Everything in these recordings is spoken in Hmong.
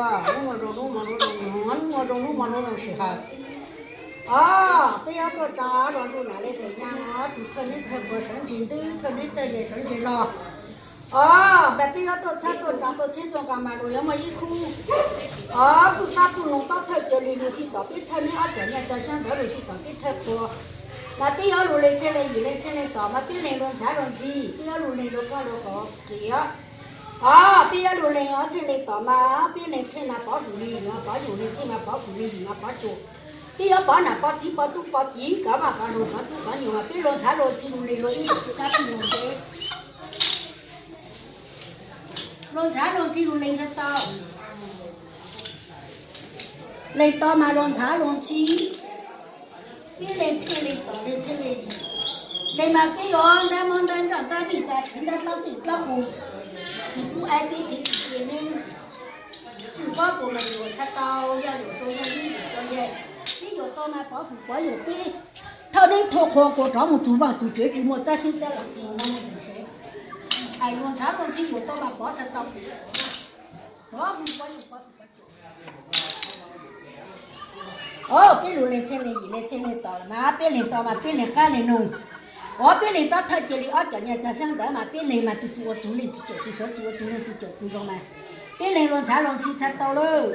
Hnub no zoo hnub hmo zoo zoo, hnub no zoo hnub hmo zoo zoo sij hawm. O, peb yuav tuaj tso los ntuj nam li xeem nyab no, tus thawj neb thawj puas sawv ntsis ntwb, thawj neb thawj yawg sawv ntsis los. O, mas peb yuav tuaj txhab tuaj tso tuaj txheeb tuaj nqa mas luag yuav muaj ib khub. O, puj qab puj noog tob thawj cia li luag tsis tom peb thawj neb ob cov nyaj txag xyab ntawd, luag tsis tom peb thawj puas. Mas peb yuav lug lees txhej lees yim lees txhej lees tom mas peb lees luag ntshav luag ntxhi, peb yuav lug lees luag koj luag kov kiag. O, peb yuav lug lees ob txhej lees tom mas peb lees txhej mas pov hwm li yim mas pov yus, lees txhej mas pov hwm li yim mas pov cuam. Peb yuav pov nam pov txiv pov tub pov kiv, kov vaj kov loog kov tub kov nyuam mas peb luag ntshav luag ntxhi lug lees luag ib tug kab tij lug ntev. Luag ntshav luag ntxhi lug lees txhaj tau. Lees tau mas luag ntshav luag ntxhi. Peb lees txhej lees tom lees txhej lees yim. Lees mas peb yuav ntab mob ntab ntsaj ntab mij ntab tshwv ntab dlaab txeej dlaab qus. Tsis pub aib peb txiv tsis cia neb swm pob puas mas yuav txhaj tau, yog yuav sau yog ib yuav sau yog. Peb yuav tau mas pov hwm pov yus peb. Thawj neb thawj qhua kuas rov mus txug vaaj txug tsev tsis muaj txab xeeb txab laam mus no mus sev. Hais luag ntshav luag ntxhi yuav tau mas pov txhaj tau. Pov hwm pov yus pov hwm pov cuam. O, peb lug lees txhej lees yim lees txhej lees tom mas peb lees tau mas peb lees qab lees noog. O, peb lees tob thawj cia li ob cov nyaj txag xyab ntawd mas peb lees mas peb txug ua txug leej txiv cawm txug sawv, txug ua txug leej txiv cawm txug zoo mas peb lees luag ntshav luag ntxhi txhaj tau lawm.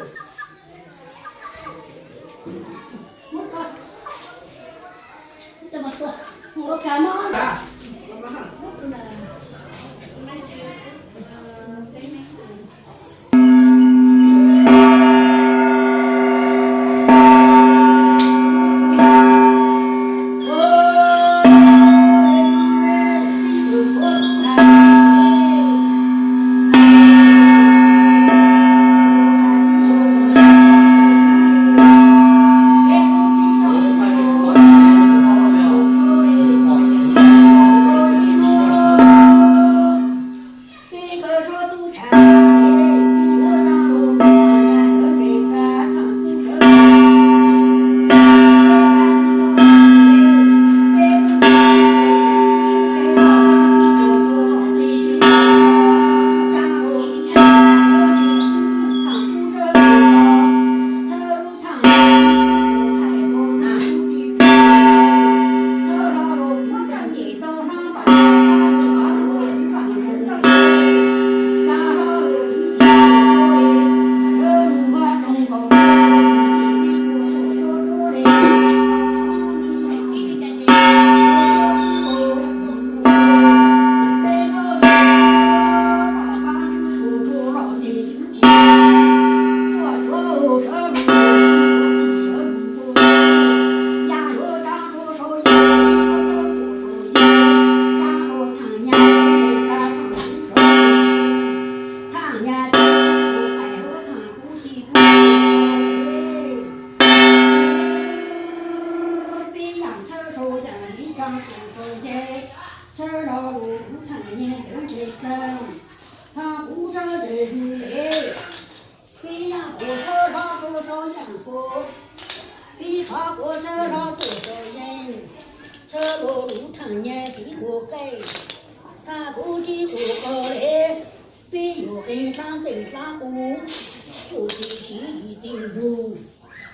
Peb yaam txhawb sau yaam li tsaa kuv sau yeg, txhawb lo lug kuv thaam nyeg txawv ntse kawg, thaam kuv txhawb le zug le. Peb yaam kuv txhawb hlob kuv sau yaam kuv, peb hlob kuv txhawb hlob kuv sau yeeg, txhawb lo lug thaam nyeg txiv kuv qeej, thaam kuv txiv kuv qeej le. Peb yuav qeej dlaab txeej dlaab qub, tus txiv siv yim txiv nrug,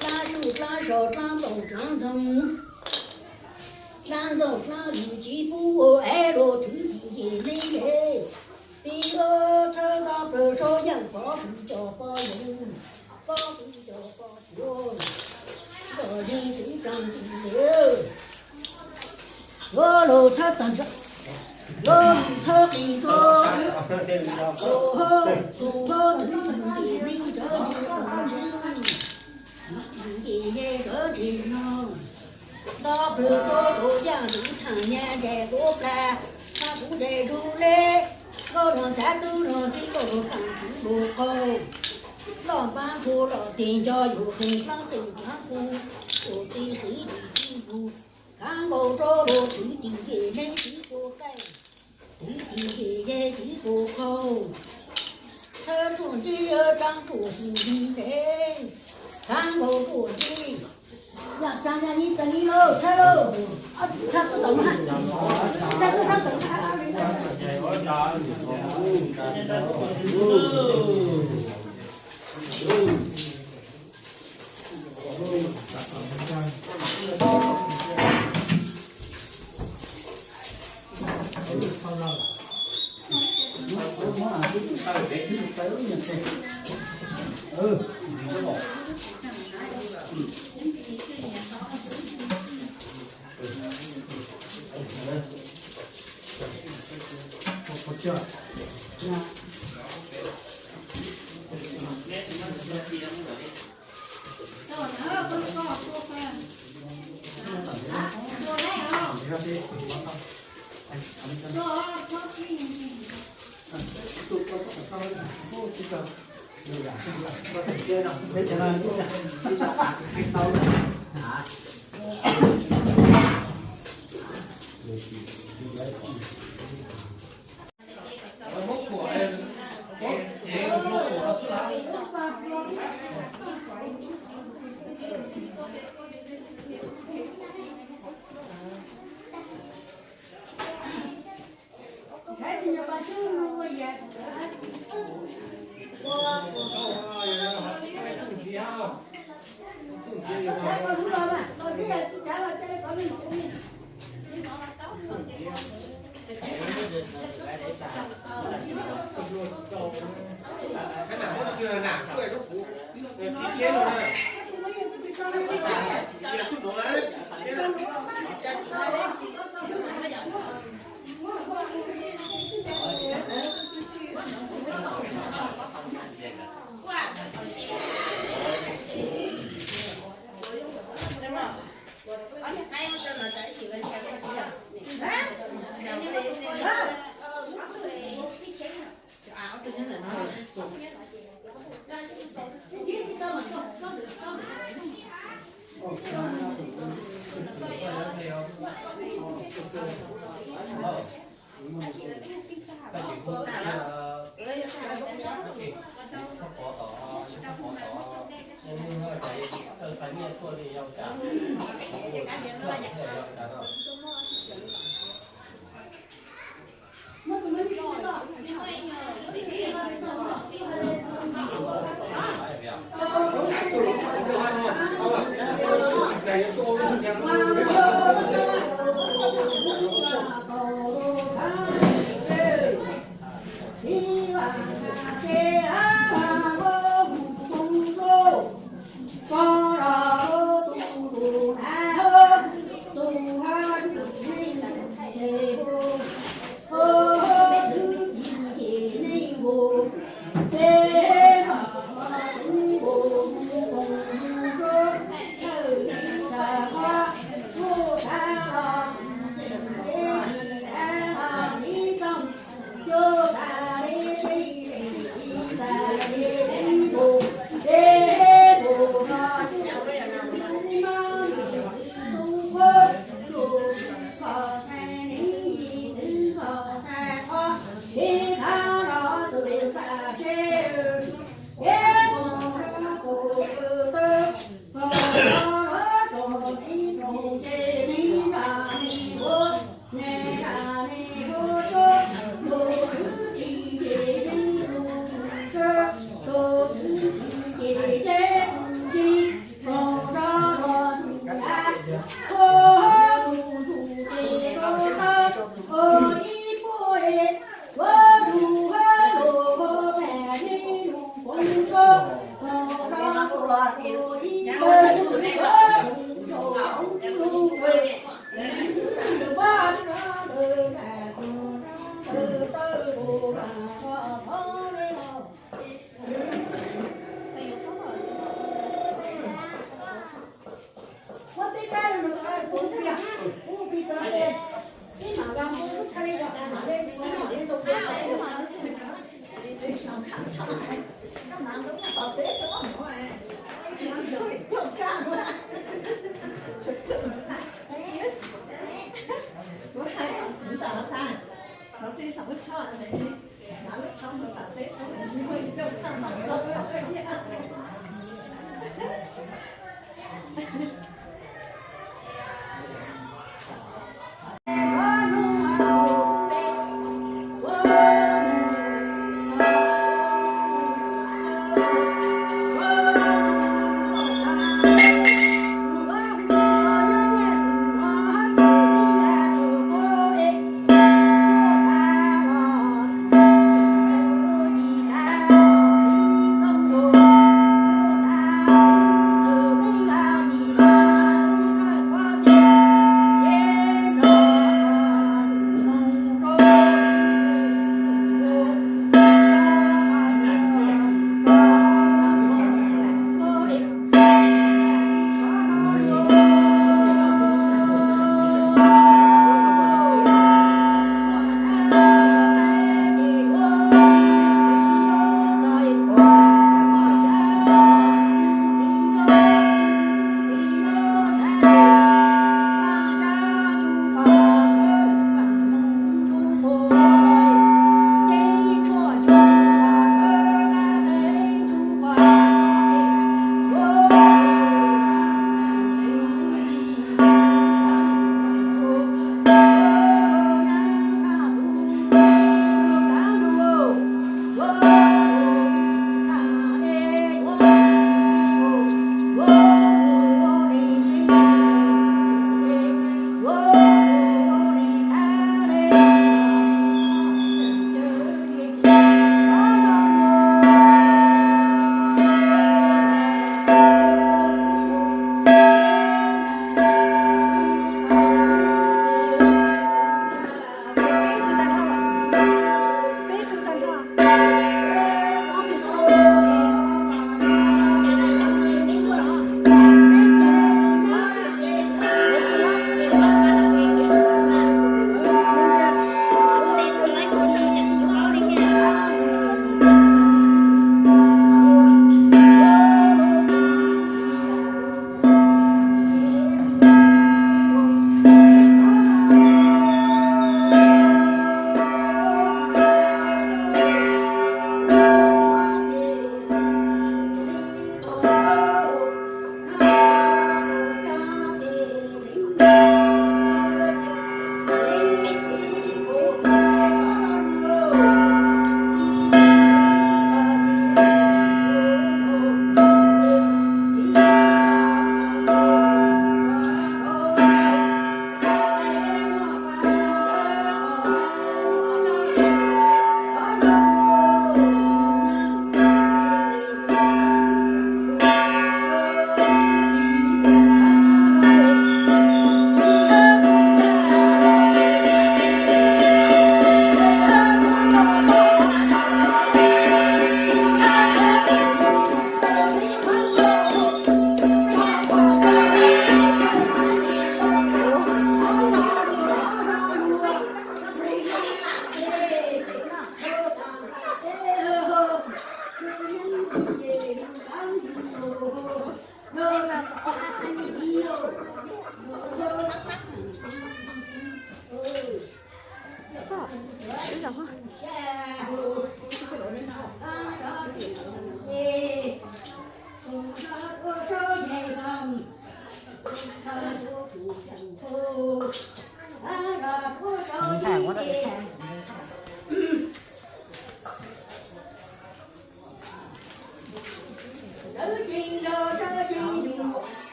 dlaab suj dlaab so dlaab nplooj dlaab ntxoog, dlaab ntxoog dlaab lug tsis pub ua es luag thwv tim nce le le. Peb yuav txhawb tau plawg sau yaam pov hwm cov pov yoov, pov hwm cov pov tuag, cov yeej txwv tsaa ntsis le. Luag lug txhawb tag nrho, luag lug txhawb qeej txhua, tus hab tus hab tus ntxim nce tsawv ntse, ntxim nce tsawv ntse no. Nto plawg sau sau yaam lug thaam nyeg nres kuv plag, thaam kuv nres zug le. Nkauj luag ntshav tub luag ntxhi nkauj luag kaam tub luag qaug, loj npaab ntshua loj tig nco yuav qeej dlaab txeej dlaab qub, tus txiv siv yim txiv nrug, khav nkaus rau luag thwv tim nce le txiv kuv qeej, thwv tim nce le txiv kuv qaug. Txhawb tsuam ntsib yuav tsaa tsuam xwm yig le, khav nkaus tsuam ntsib. Yaam tsaa yaam yig tas li lauj, txhawb lauj. Txhawb tuaj tom no, txhawb tuaj txhawb tom no. Ua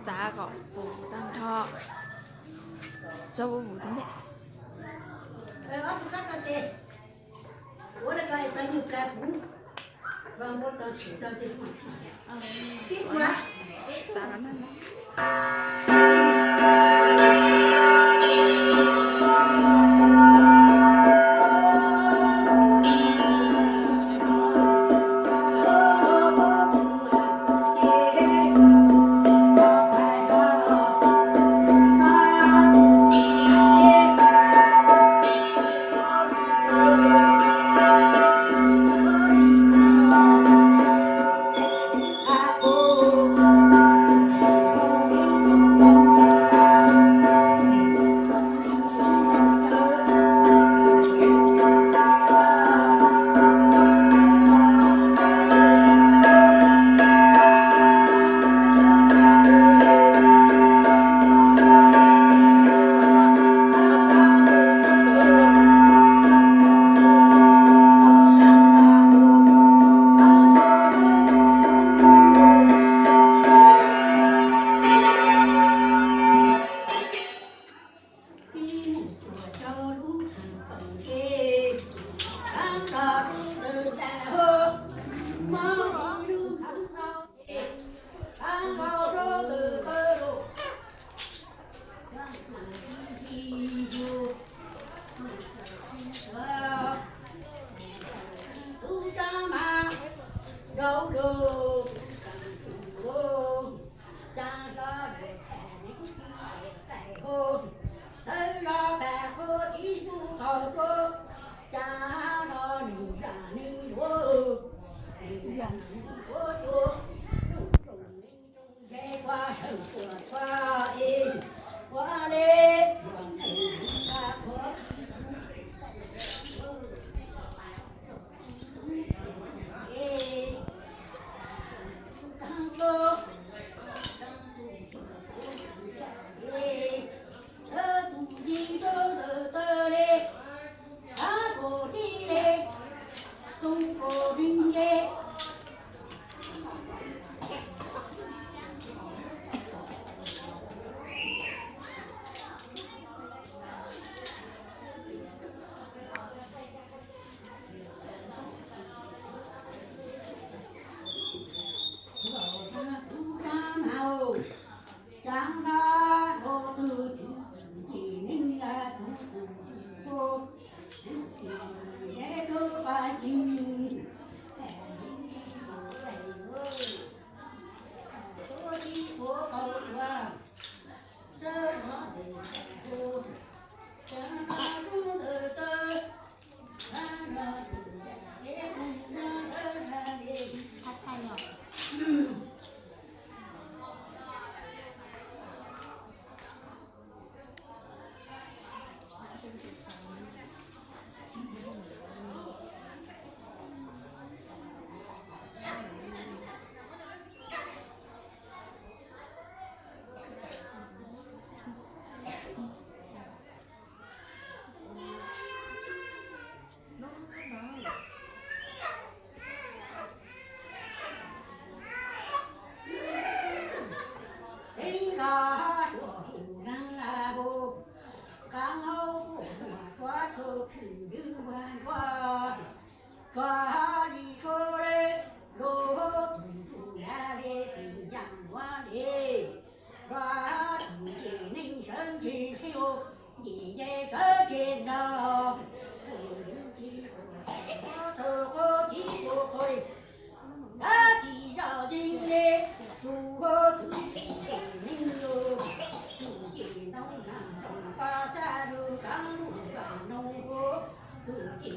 Txav kom puv tag nrho. Txav puv puv tib ntej.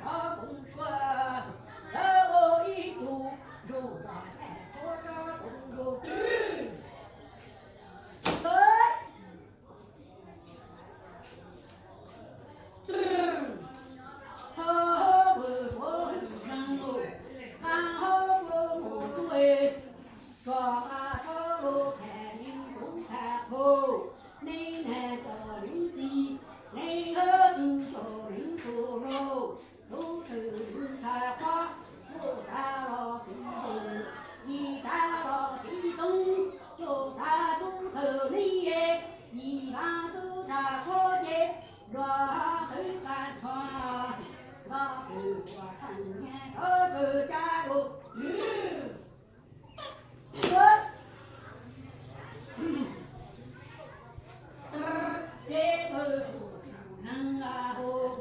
qhov koom sua, sawv ua ib tug nrug los tag qhov rov koom nrug. Ho ho pw suav mus neeg lug, qaa ho pw mus tsuj, tsuag qab tsuag lug phem neeg kuv tag qhov, neeg nag cov neeg txi, neeg hwv txwv cov neeg tub lug, tub thwm neeg tag qhov, tub tag los txiv ntxawm, yim tag los txiv tub, cuaj tag tub thwm neeg ye, yim tag tub tag qhov ces, luag qhwv qab qhov, luag qhwv qhuav qhov nyaj rov qhwv caj lug. Peb pw suav mus neeg lug,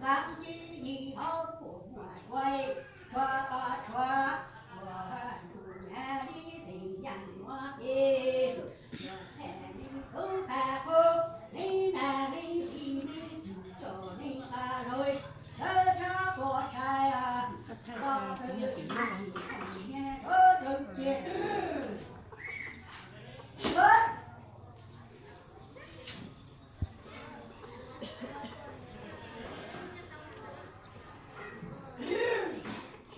vaam tsi yim hov puam muaj suav, tshuav qhov tshuav, tshuav nrug nyav li xeem yaaj nuav peb, tshuav phem neeg kuv tag qhov, neeg nag neeg txi neeg txwv cov neeg qab lug, sawv tshab quas tshai, los pw nyav rov qhwv ces.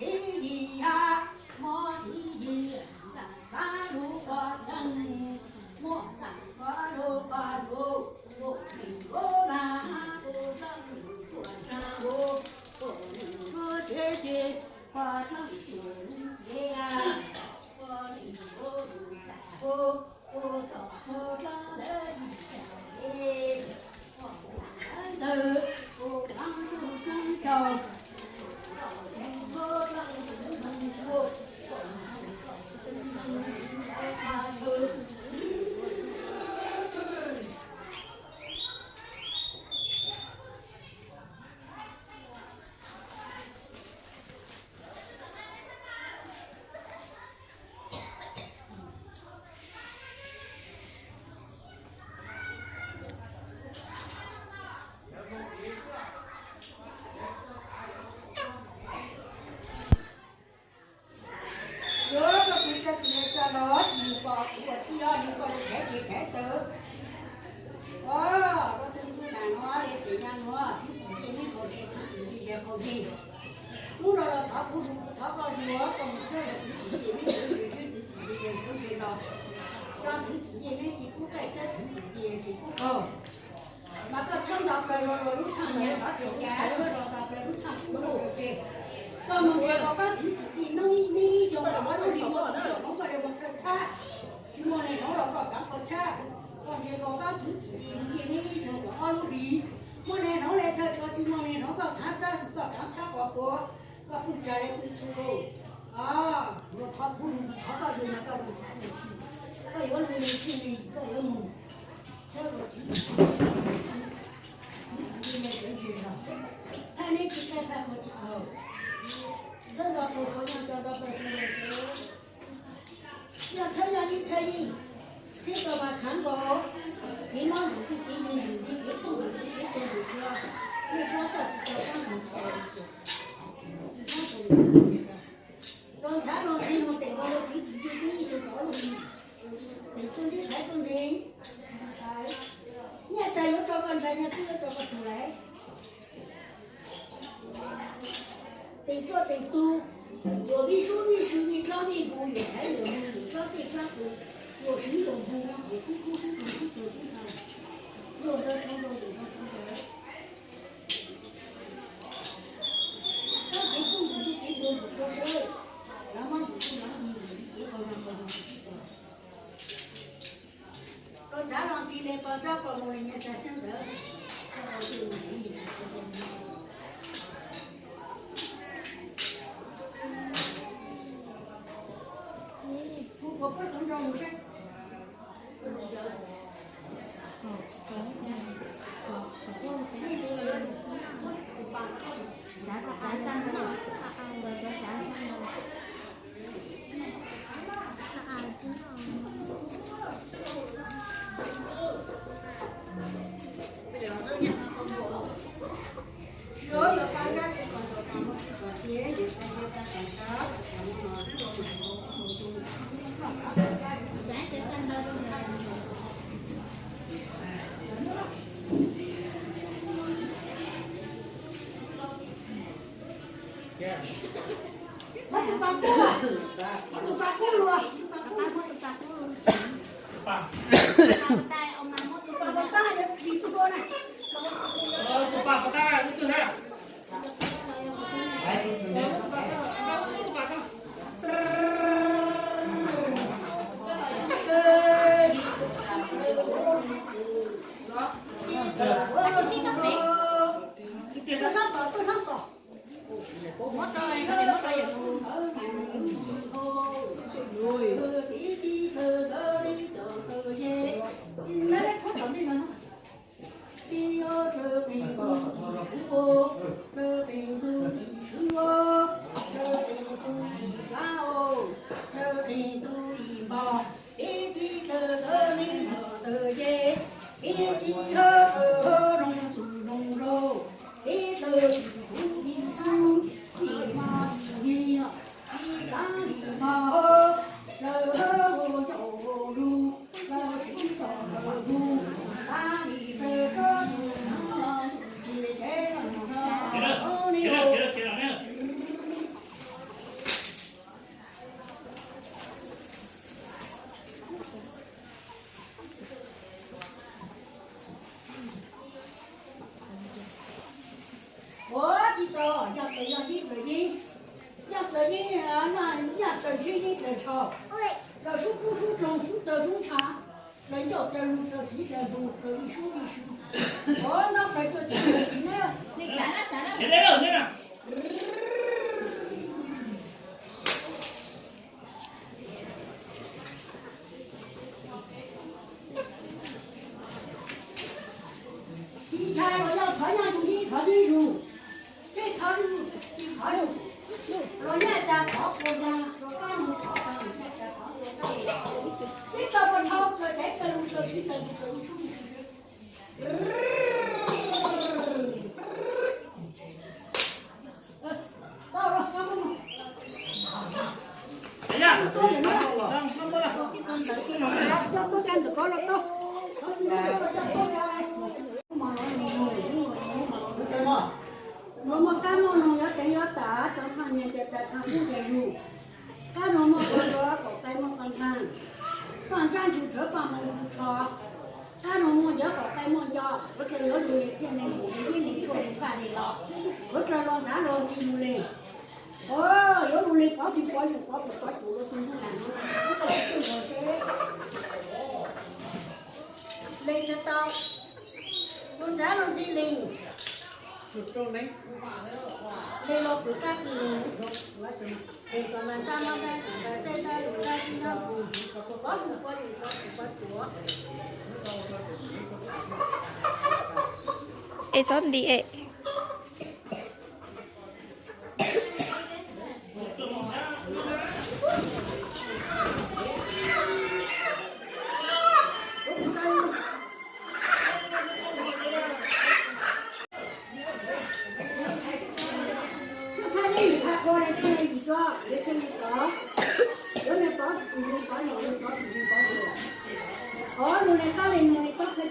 Txhiv yim yam, muab txhiv yim, ntaam kab lug quas txheej, muab ntaam kab lug quas lug, ua neeg ua laaj, ua txheej ua tsaaj, ua neeg ua tsev ces, ua txheej ua neeg tsev, ua neeg ua lug tag ua, ua txom txhua txheej lawv tsis tau es, ua ntawd ua laaj tub tub rau. Yuav koj tus coj tsis le tso los tsis yug kom kuv ua tij ob yug koj lug thaiv tes thaiv taw. Ua, koj tus ntxub nas nuav le xeem nyaj nuav, txhiv tim ntej neb qaug zog, txhiv tim ntej le qaug zog. Hnub no los thov kuv lug thov koj zuag, koj mus txhawb los txhiv tim ntej neb txhiv tim ntej le qaug zog los, koj txhiv tim ntej neb tsis pub qaij txhawb, txhiv tim ntej tsis pub qaug. Mas koj txhawb nto plaws los lub thaaj niam thov txim, cas txhawb nto plaws lub thaaj kuv lug tseg. Koj mus nrhiav koj qaab txhiv tim ntej neb ib xyoos kom ob lub hlis muaj tus tuaj hloov koj le mus thawj thab. Tsis muaj neeg hloov los koj kaav koj txhab. Koj nrhiav koj qaab txhiv tim ntej neb ib xyoos kom ob lub hlis muaj neeg hloov le thawj, koj tsis muaj neeg hloov koj txhab txhab, koj kaav txhab qhov quav, koj pw tsav le pw txhu lug. Luag thov kuv lug, thov koj zuag mas koj lug txhab le txhij, koj yuav lug le txhij le, koj yuav mus txhawb los txhiv tim ntej neb txhiv tim ntej le qaug zog. Thaij neb tsis thaij, thaij qhov tsis tau. Ntxawb nto plaws suav, nto nto plaws suav le suav. Yog txhawb yog yeej txhawb yeej, txhij tau mas khaav nkaus, kev mob nkaus kuj kev yeeg nkaus li, kev poob nkaus kuj kev tau nkaus tsua. Nej txhob txawj tsis tau, txhob ntxub tsis tau. Los ntxhab los ntxhi mus tes nkaus rau txhiv tim ntej neb ib xyoos kom ob lub hlis. Tes tuaj ntsib, tes tuaj ntsib. Nyaj txag yuav rau koj ntshai, nyaj txwb yuav rau koj tug lawm. Tes tsuaj tes tu, yuav vij sub vij sw, vij dlaab vij npu, yuav thaiv yuav npu, yuav dlaab tej dlaab tu, yuav swv yuav npu, yuav kub kub swb tu swb tu swb ntxhais, yuav ntawd rau rau ntawm rau rau ntawd. Koj kev poob nkaus ntuj kev tuag nkaus tsua sawb, kaav mob nkaus ntuj kaav nti nkaus li kev qaug zog Tsis li pos rab pos mus li nyias tag siab ntawd. Muab tus pas kub, muab tus pas kub luag. Tus pas pov tag yuav ris tus dua na. Tus pas pov tag lub twg na? Tuaj sab tom, tuaj sab tom. Ua tsis tau, yog txawm yog yeeb txawm yeeb, yog txawm yeeb, yog txawm ntsib yeeb txawm tsho, txawm sub kub sub roog sub taw sub ntsha, txawm ncauj txawm lus txawm siv txawm ntus txawm ib sub ib sub, ua ntaub txawm cuaj txawm ib na. Ib ntshai los yog thov nyob zus ib thov nyob zus, tseg thov zus ib thov zus, los yog cas thov puas nra los pab mus thov tau, yog cas thov puas nra, ib txoj puas thov txawm xev txawm lus txawm siv txawm ntus txawm ib sub ib sub. Luag muaj kab muaj noog yuav teev yuav tam, rov qab nyias ntias tas tag kub ntias zus. Kab noog muaj qhov ntsuav, pom qe muaj qhov nthee. Paj ntsab ntshus rhawv paj moo ntshus tsho. Kab noog muaj ncav, pom qe muaj nco. Kuv raws yuav lus li txhiaj neeg mus li, ib neeg tshuaj li paj li los. Kuv raws luag ntxhav luag ntxhi mus li. Yuav lus li pov twg pov yus pov tus pov tus luag tus ntug nas ntug tus ntug txuj ntug teb. Li txhais tau luag ntxhav luag ntxhi li. Li los pwm kab pwm lus, pem kom mas ntaj mab ntaj xeem ntaj xej ntaj lus ntaj sib ntaj pus, pov tus pov yus pov tus pov tuav. Es txhob nti es. Qhov nws li qab li nws li tob qhia ces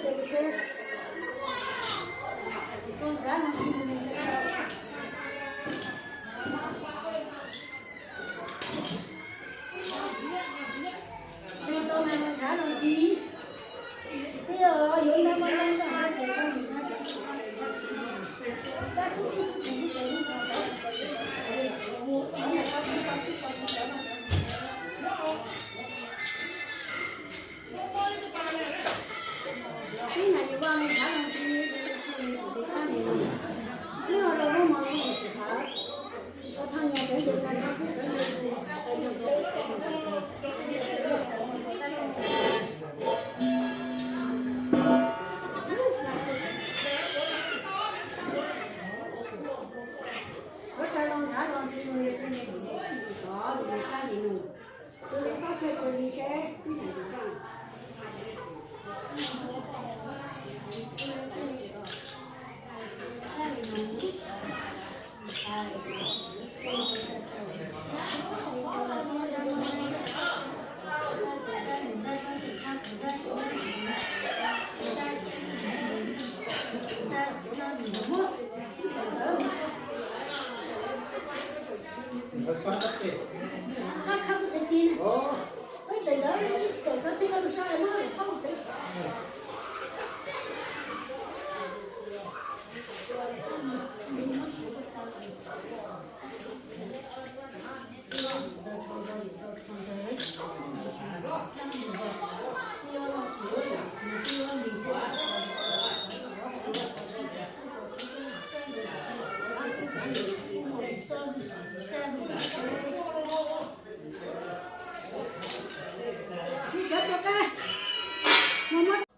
Cov tua qab, no muab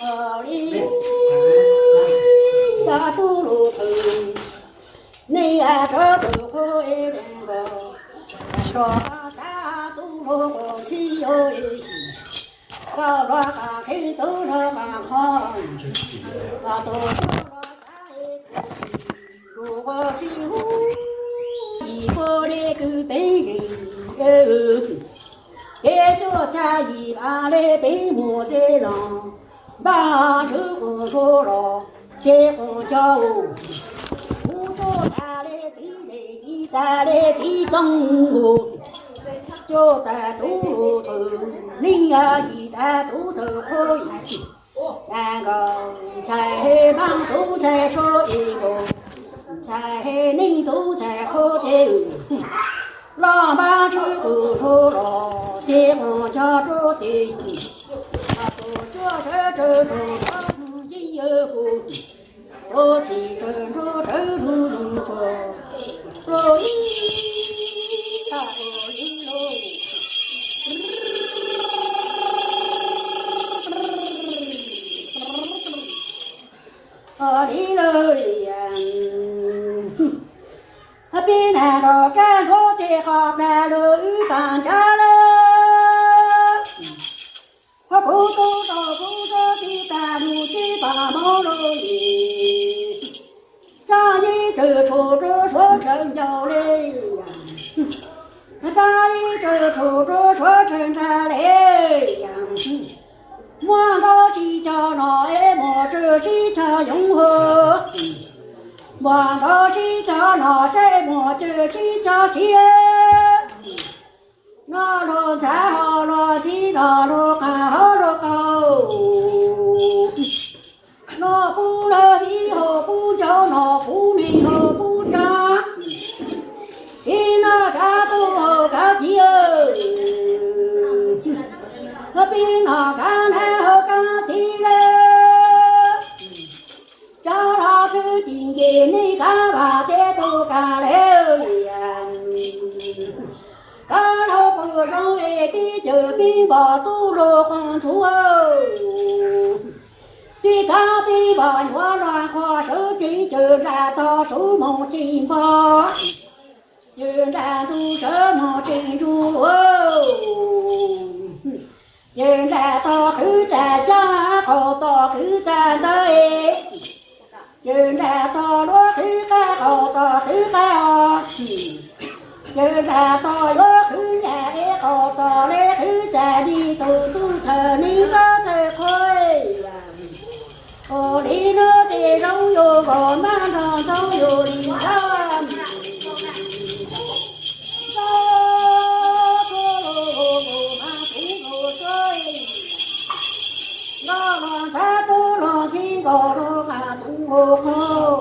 Li yog tub lug thwm, nej rov tug qhuav es lees nkaus, rov qab tub lug qhuav txhib yuav, koj lug qab qhib tub lug qab qhov, tus tub lug txhib tus qhuav txhib hu, yim kuj le kws peb yim, ces cuaj txhab yim vaj le peb muag tej los, npaj ntshwv qus ntsuag los ces qus nco, kuv cuaj tag le txiv zes, yim tag le txiv txooj, cuaj tag tub lug thwm, nej yim tag tub thwm qhuav, tag nkaus ntxhais he npaab tub ntxhais suav es nkaus, ntxhais he neej tub ntxhais qhuav ces, loj npaj ntshwv qus ntsuag los ces qus nco rua tes, tus cuaj sawv tsawg tsawg nrov lug yeej yawg pum, rua txim tsawg nrov tsawg lug lug tsawg, rua ib tag ua ib lug. Li lawm, peb nag nrog kab ntsuab tes qhov plag lug wb taag ntsab lawm. Ho kuv tub rau kuv tub tib tag lug tib pag mob lug li, tag ib tsawg tshuav rua suav tsawg ncaus le, tag ib tsawg tshuav rua suav tsawg nrag le. Muaj ntau sib cog no es muaj tsawg sib cog yoov hov, muaj ntau sib cog no saib muaj tsawg sib cog siab. No lug ntxhab ho lug txhib, no lug qab ho lug qaug, no pub lawv vij ho pub ncauj, no pub neeg ho pub tsav, ib no kav tub ho kav kiv, peb no kav nab ho kav txiv le. Tsav los khwv tim nce, nej kav vam teb tug kav le. Kav laug pug zoo es peb cawm peb npog tub lug qhuav ntxhuav, peb kav peb npog nyuav lug qhuav sawv tsees, cawm nram tog sawv moog tsees npog, cawm nram ntug sawv moog tsees ntug, cawm nram tog qhwv txag xyab, qaug tog qhwv txag ntawv, cawm nram tog luav qhwv qab, qaug tog qhwv qab os, cawm nram tog yuav qhwv nyaj es qaug tog le qhwv txag li tug tub thawm neeg tub thawm qhua. Ua li no tes zoo yus nkaus, npaj nrog ntxoov yus li ntag. Noj los ntxhab, tub los txhib, nkaus rau qab tub nkaus qhov.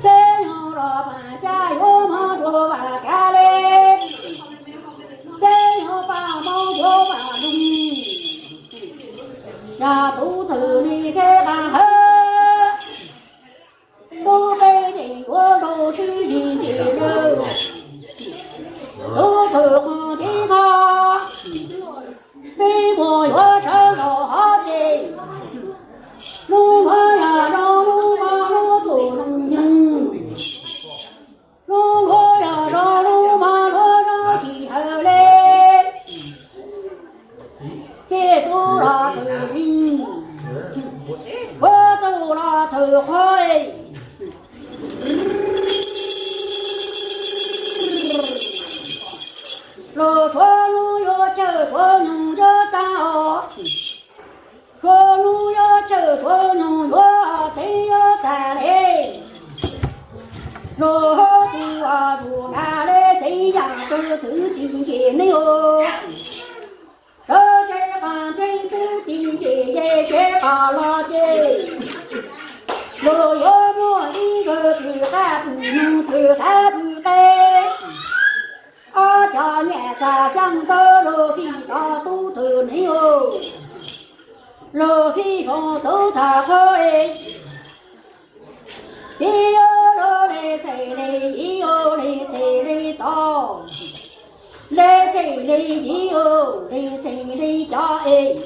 Peb yog los pab caj yuav mob rua vam kav le, peb yog pab mob rua vam lug, yog tub thwm li kev qab hawb, tub qe yeej yuav nrau sib yig nti lawm, tub thwm qhov tib qho, peb muaj yuav sawv los hov ces, lub nuav yog zoo lub mob lub tus noog nyeeg, lub nuav yog zoo lub mob lub zoo tsis hawm le. Ces tub los thwm neeg, ua tub los thwm qhua, lug suav nub yuav chaw suav nyoog yuav tag os, suav nub yuav chaw suav nyoog yuav tev yuav tag le. Lug hov tus ua tus nag le xeev yaam kws twb tim nce neeg os, sawv tsev qab ntseeb twb tim nce yej tsev qab los ces, lug yuav muaj ib nkawg pw qab pw noog pw qab pw qe, ob cov nyaj txag xyaa ntawd lug fij tau tub thwm neeg os, lug fij foom tub thwm qhua es, peb yuav lug le txheej le yig os, le txheej le tod, le txheej le yig os, le txheej le cov es,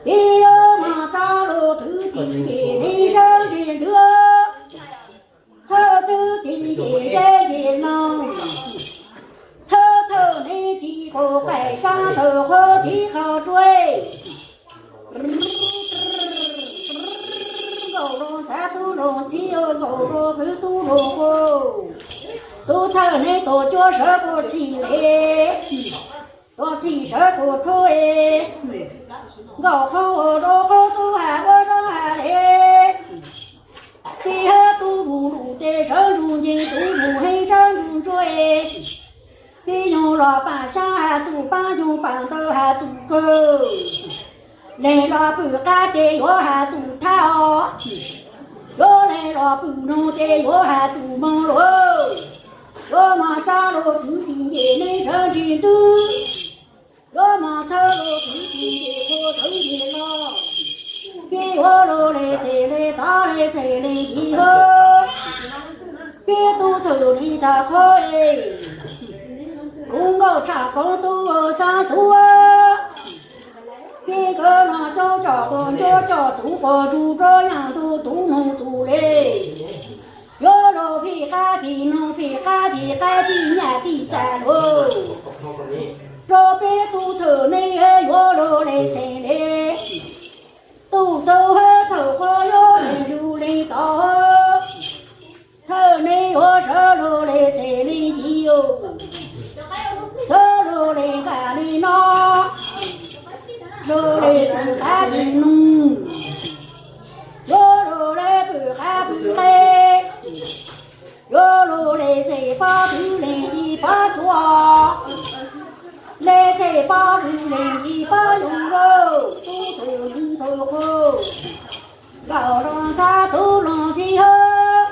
Peb yuav mos tsob lus twv tim ces neb sawv ntsug ntws, txhawb twv tim ces yeb ntsis no, txhawb thawj neb tsis kaum qaim sab thawj qhov tiv qhov tsuas. Nkaum loo ntxhab tub loo ntxhib, nkaum loo qwv tub loo qub, tub thawj neb tus cuab sawv kuj txhim le, tus txhim sawv kuj tshub es, nkaum qhov ua rau qhov tub has ua rau has le. Peb hab tub mus lus tes sawv ntsug nce, tub mus heev sawv ntsug ntsuag es, peb yoog los pam xyab has txuj pab, yoog pam ntawv has txuj kawg. Leeg los pwm qab ces yuav has txuj thab os, yuav leeg los pwm noog ces yuav has txuj moog lawm. Yuav mos tsob lus twv tim ces neb sawv ntsug ntws, yuav mos txhawb lus twv tim ces qhua sawv ntsug los. Peb yuav lug le txhais le tod le txhais le ntxiv hab, peb tub thawj le tag qhov es, kuv nkauj tshaj koov tub xab xuv. Peb nkawd no coob coj quas ncub coj xuv quas ntsug rau yaaj ntug tub noog txuj le. Yuav lug fij qab fij noog fij qab fij qaib fij nyaj fij txag lug, rau peb tub thawj neb yuav lug le txhais le. Tub tau hab thawj qhov yuav leeg lug leeg tod, thawj neb yuav sawv lug le txhais le ntxiv, sawv lug le nqaj le no, lug le pwm qab pwm noog, yuav lug le pwm qab pwm qe, yuav lug le txhais pob twv leeg ib pob cuav, le txhais pob twv leeg ib pob yoog lauj, tub thawj le thawj qhov, nkaum loo ntxhab tub loo ntxhib hab,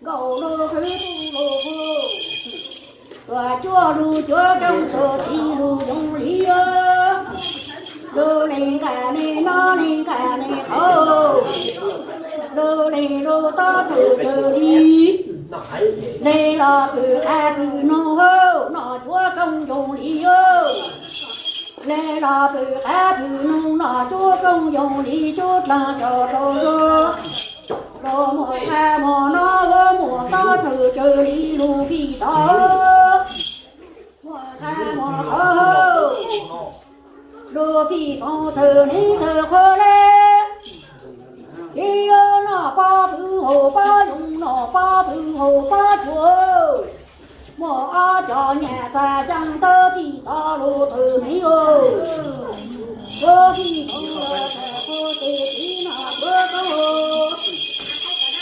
nkaum loo qwv tub loo qub, tuam cuaj lug cuav rooj, tuam txhij lug yoog li, lug le nqaj le no le nqaj le qhov, lug le lug tob thawj kawg li. Le los pwm qab pwm noog hab, nom cuav rooj yoog li, le los pwm qab pwm noog nom cuav rooj yoog li, cuav dlaag tso rau zog, lug muag qab muag no ua muag tob thawj kawg li, lug fij tod, muag qab muag qhov, lug fij foom thawj neeb thawj qhov le. Ib yuav nom pob fwv haum pob yoog, nom pob fwv haum pob cuav, muaj ob cov nyaj txag caag tawb fij tod lug thawj neeb, lug fij foom thawj qhov, tes txiv nom cuav koob,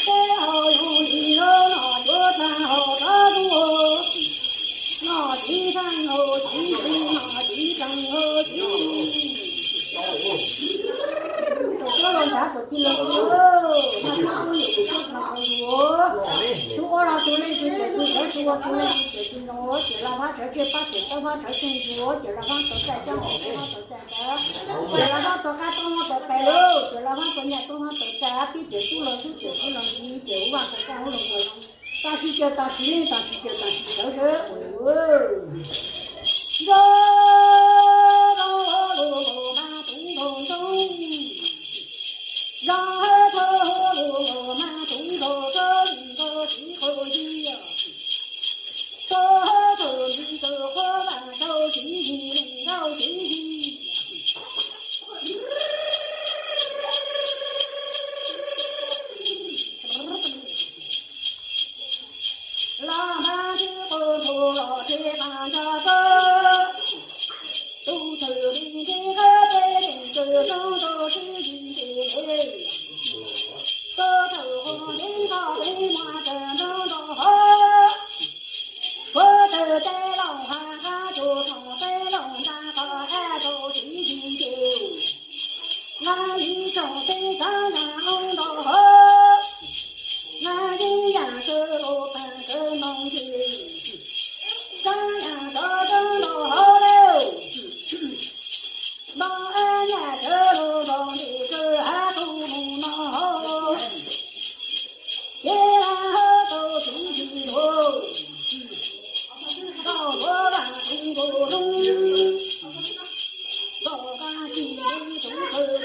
teb hau yoog li lug nom cuav dlaag haum rov lug, nom txiv dlaag haum txiv, nom txiv dlaag haum txiv. Tuam cuav lug ntxhab tuam txhij lug, nom cuav koob yoog, nom cuav dlaag haum yug, txug ua lug txug leej txug tes txug sawv, txug ua txug leej txug tes txug noog, ces lug vaab tshawv tseg pab, ces tawb vaab tshawv tseg ntug, ces lug vaab tuam txaij caab, ces lug vaab tuam txaij ntawv, ces lug vaab tuam qab toob vaab tuam qe lug, ces lug vaab tuam nyaj toob vaab tuam txaij, pib ces tub lug xwb ces tub lug ntxhib, ces hu vaaj tuam txaij hu lug tuam lug, tam sim caws tam sim leej, tam sim caws tam sim sawv sawv. Nco, nco lug mas tub nraug ntxoog, nco, nco lug mas tub nraug ntxoog, nco txiv qhua yig, nco thaum ntxiv txawm qhuav vaaj rau txiv yig, nco txiv yig. Los mas tib qus ntuj los tib qas nco koj, tub thawj li nti qab peb leej txwm zoo rau sib yig nti le. Tub thawj qhov nti qhov peb muaj tawm nroo nroo hov, puab tawm teb looj hab qab tug thoom teb looj nrag qhov ab rau sib yig nti. Nab yim tsoom teb tsav nraag oob nroo hov, nab yim yaam kawg lug paag kawg noog nti, tsav yaam tov tsav nroo hov lawm. Nto ab nyaj kawg lug nroo nti kawg hab tug moog no hov, ces hab tau txiv yig lug, tau luag vaaj tug nkaus lug, tau vaaj txiv yig tug kawg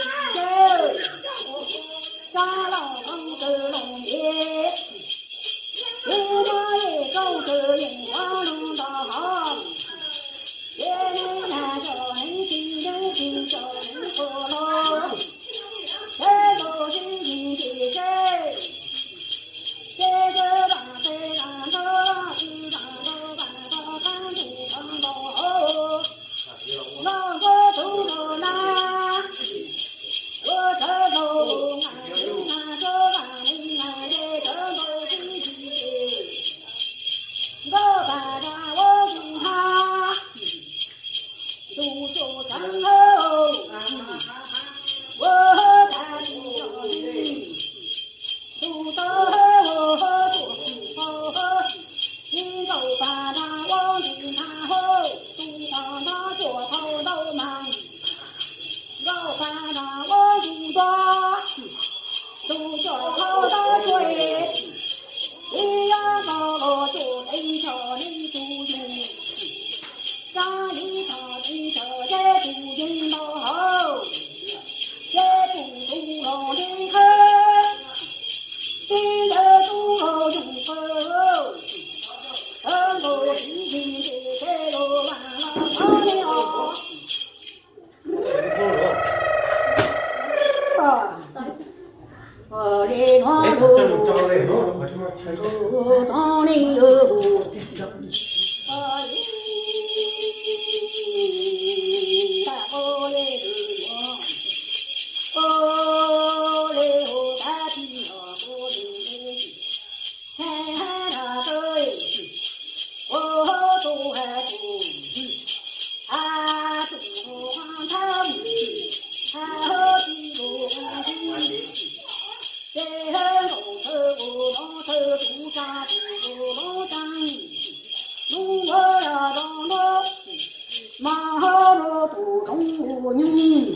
Mas ho rau tus zoov ua nyuj,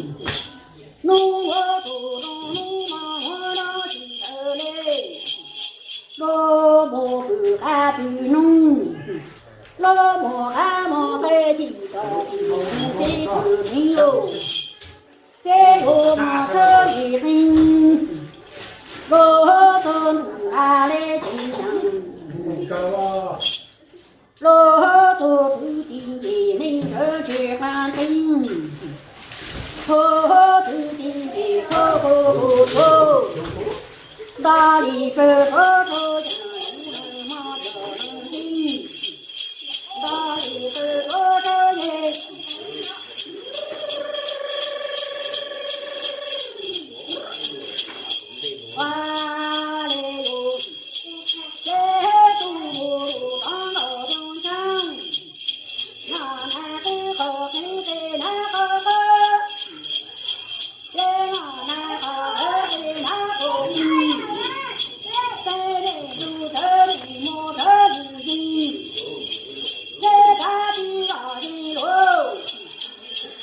hnub ua tus zoov hnub mas ua no tsis tawm li. Los mus pw qab pw noog, los mus qab mus qe tsis tau tsis mus peb pw neeg los, peb yuav mas txhawb li qeej, los txog ntuj a le tsis yeej. Los tus thwj tim nce neeg sawv tsis qab tseeb, tus thwj tim nce qhov qhov qhov qhov, nta li pawg qhov rau yam lub lawv mos yog lawv tij, nta li pawg qhov rau yam ua le lus, ces tus mus lus tod los zoo tshaj, los nag qwb qhov qeeb ces nag qhov qhov, ces los nag qhov qhov ces nag qhov qhov, ces nej tus thawj tus mus thawj tus yig, ces kav tij los yig luj,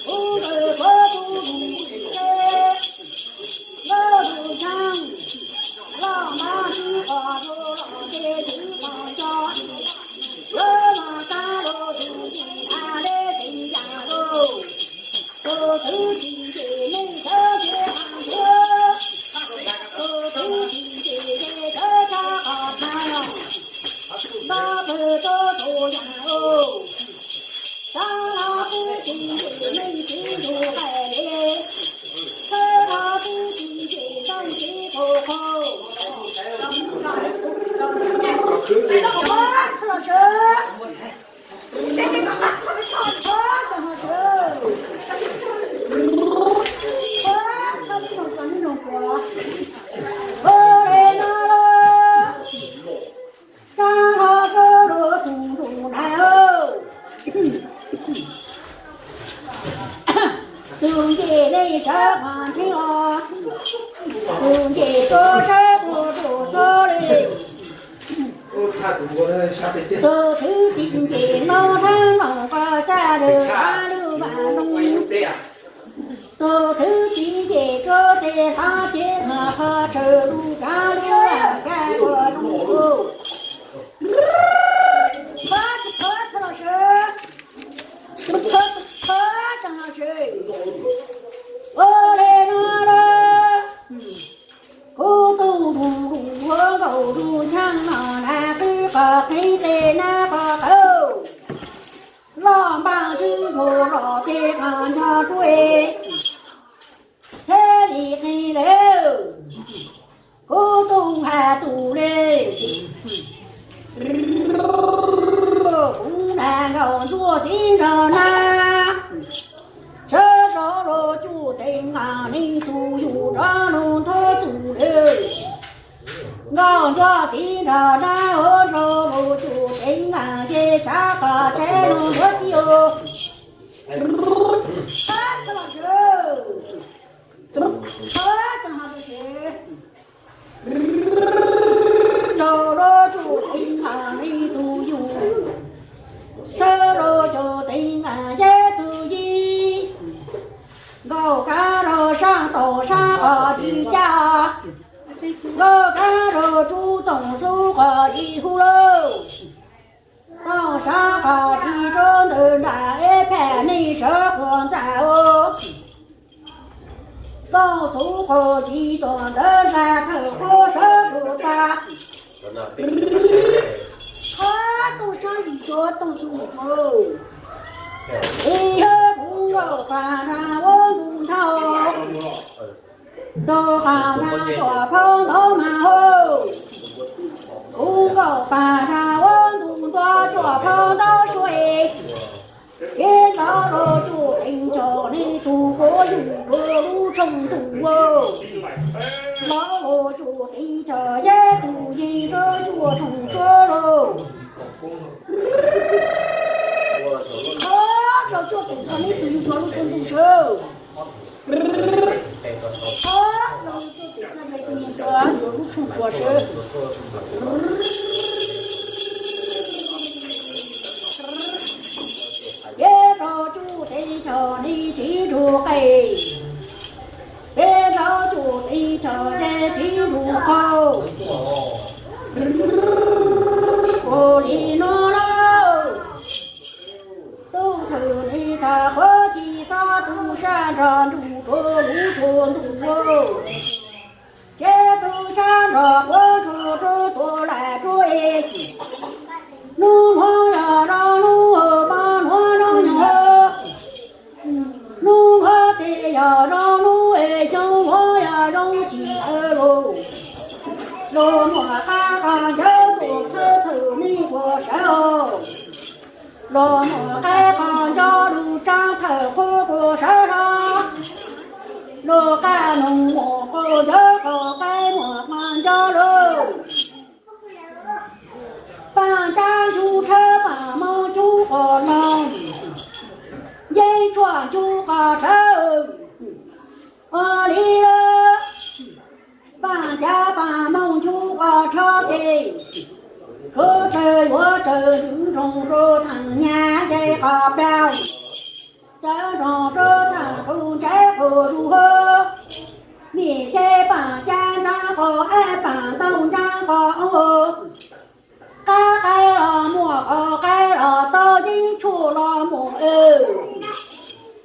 kuv tus kuv tus mus ces, los tus tshaj, los nag qhov qhov los ces tus qhov cos, los mas tag los tus tsis tag le tsis yam los. Tus thwj tim nce neeg sawv tsis qab tseeb, tus thwj tim nce ces sawv tsis qab tseeb, nta pawg rau tus yam los. Sawv los thwj tim nce neeg txiv ntug qais li, sawv los thwj tim nce neeg txiv qhov qhov. Ua li no los, tsa ho rau luag tus ntsuj nag, tus nce nej sawv qhov ntsej os, tus nce rau sawv tuaj rau tso li. Tus thwj tim nce no sab no nqa sab lwm sab lwm vam no, tus thwj tim nce rau tes xav ces no qhov tsawg lub kav lub kav ua lub, qhov tsis qhov txhua los sawv, qhov tsis qhov tseeb los sawv. Ua li no los, kuv tus ntsuj ntsuj ua nkaus tus ntshav no nag qwb qhov qeeb ces nag qhov qhov, los npaj tswv ntsug los ces qhov nco tsuj, txheb li qeej lawm. Kuv tus has tus le, kuv nag nkaus ntsuag txiv nrog nag, sawv rov los cuj teev nqa neeg tus yug rov los thov tus le. Nkaus ntsuag txiv nrog nag ua rau los cuj teev nqa ces tshav qhov tsheb los ntsuag txiv os. Nkaus los cuj teev nqa neeg tus yug, sawv los cuj teev nqa yej tus yig. Nkaus kab rau sab tod sab qhov tsis caj, nkaus kab rau tsuj toom xub qhov tsis hu lauj. Toom sab qhov tsis tso ntawm nram eb phem neeg sawv quas ntxa os. Tooj xub qhov ci tom ntawd ntag thawm qhuab sawv rua tas. Qhab tooj sab yim tsuav tooj xub yim tsuav. Ib yawg puv nkaus pas nrag ua ntu nthau. Ntu qas nrag cuam phau ntau mas hau. Puv nkaus pas nrag ua ntu ntua cuam phau ntau suav. Ib ntawd los cuj teev chaw nej tus quav yug rua lub tshooj ntuj. Ntawd los cuj teev chaw yeb tus yeej rua cuaj tshooj tsuab lauj. Qhab los cuj teev chaw nej tus yeej rua lub tshooj ntuj sawv. Qhab los cuj teev chaw nej tus yeej rua lub tshooj tsuas sawv. Yeb rua cuj teev chaw nej txiv nrug qe. Yeb rua cuj teev chaw nej txiv nrug qau. Ua li no lauj. Tub thwm nej tag quav ci xob tub sab nrag nrug rua lub tshooj ntuj. Ces tub sab nrag quav tshooj rua tuav laim rua es. Hnub nuav yog zoo hnub mas hnub nyoog. Hnub nuav tes yog zoo hnub es xyoo nuav yog zoo tsim lauj. Los muaj qab qhov ncauj tuaj txhawb thwm nej puas sawv os. Los muaj qab qhov ncauj lug tsaab thawm qhuab puas sawv os. Los qab noog muaj qhov ncauj qhov qab muaj qhov ncauj lauj. Paaj Cab Ncu Tshawb Paaj Mooj Ncu Qhov Noog, Yeeb Tshuaj Ncu Qhov Tshawb. Ua li lawm, Paaj Cab Paaj Mooj Ncu Qhov Tshawb ces, kuv tawg yuav tawg ntsoog rua thaaj nyaj ntseg qhov plaub, tawg ntsoog rua thaaj kub ntseg qhov zuj hu. Mej seb Paaj Cab ntsab qhov ab, Paaj Ntoo ntsab qhov oo. Qab qaib los muaj, qhov qaib los tau, Yeeb Tshuaj los muaj,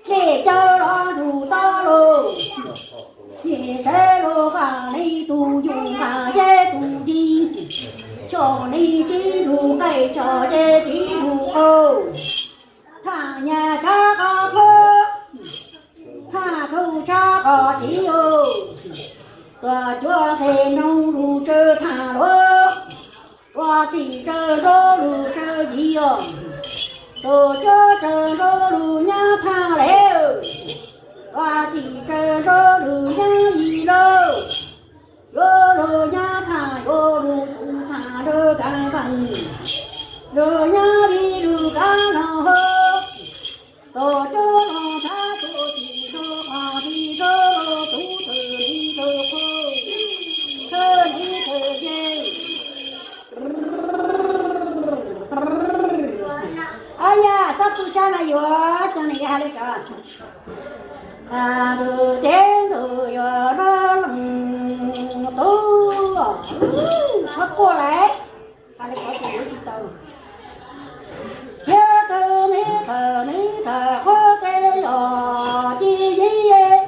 Xej Cawv los nrug tau lauj. Mej seb lug nqaa le tug yug nqaa le tug yeeb, coj le txiv nrug qe coj le txiv nrug qau. Thaaj nyaj tshab qhov thuab, thaaj kub tshab qhov tiv, tuam cuav qe noog lug tsawg thaaj luav, tuam txim tsawg nrov lug tsawg yim os. Tuam cuav tsawg nrov lug nyab thaaj le, tuam txim tsawg nrov lug nyab yim lauj. Yuav lug nyab thaaj yuav lug txug thaaj lug kaav vaaj, lug nyab yim lug kaav noog hab. Tuam cuav noog tshab tuam txim nrov qhov tiv nrov lug tub tawg le tawg qhua, tawg le tawg yeeb. Ab yam, txhob tu sab na yuav cov neeg has le kod. Ntug teb ntug yuav lub leej tub, txhob quaj lawm, has le kod ces yuav tsis tau. Thiab tug me thawj me thawj qhuab teb yog ci yeeb,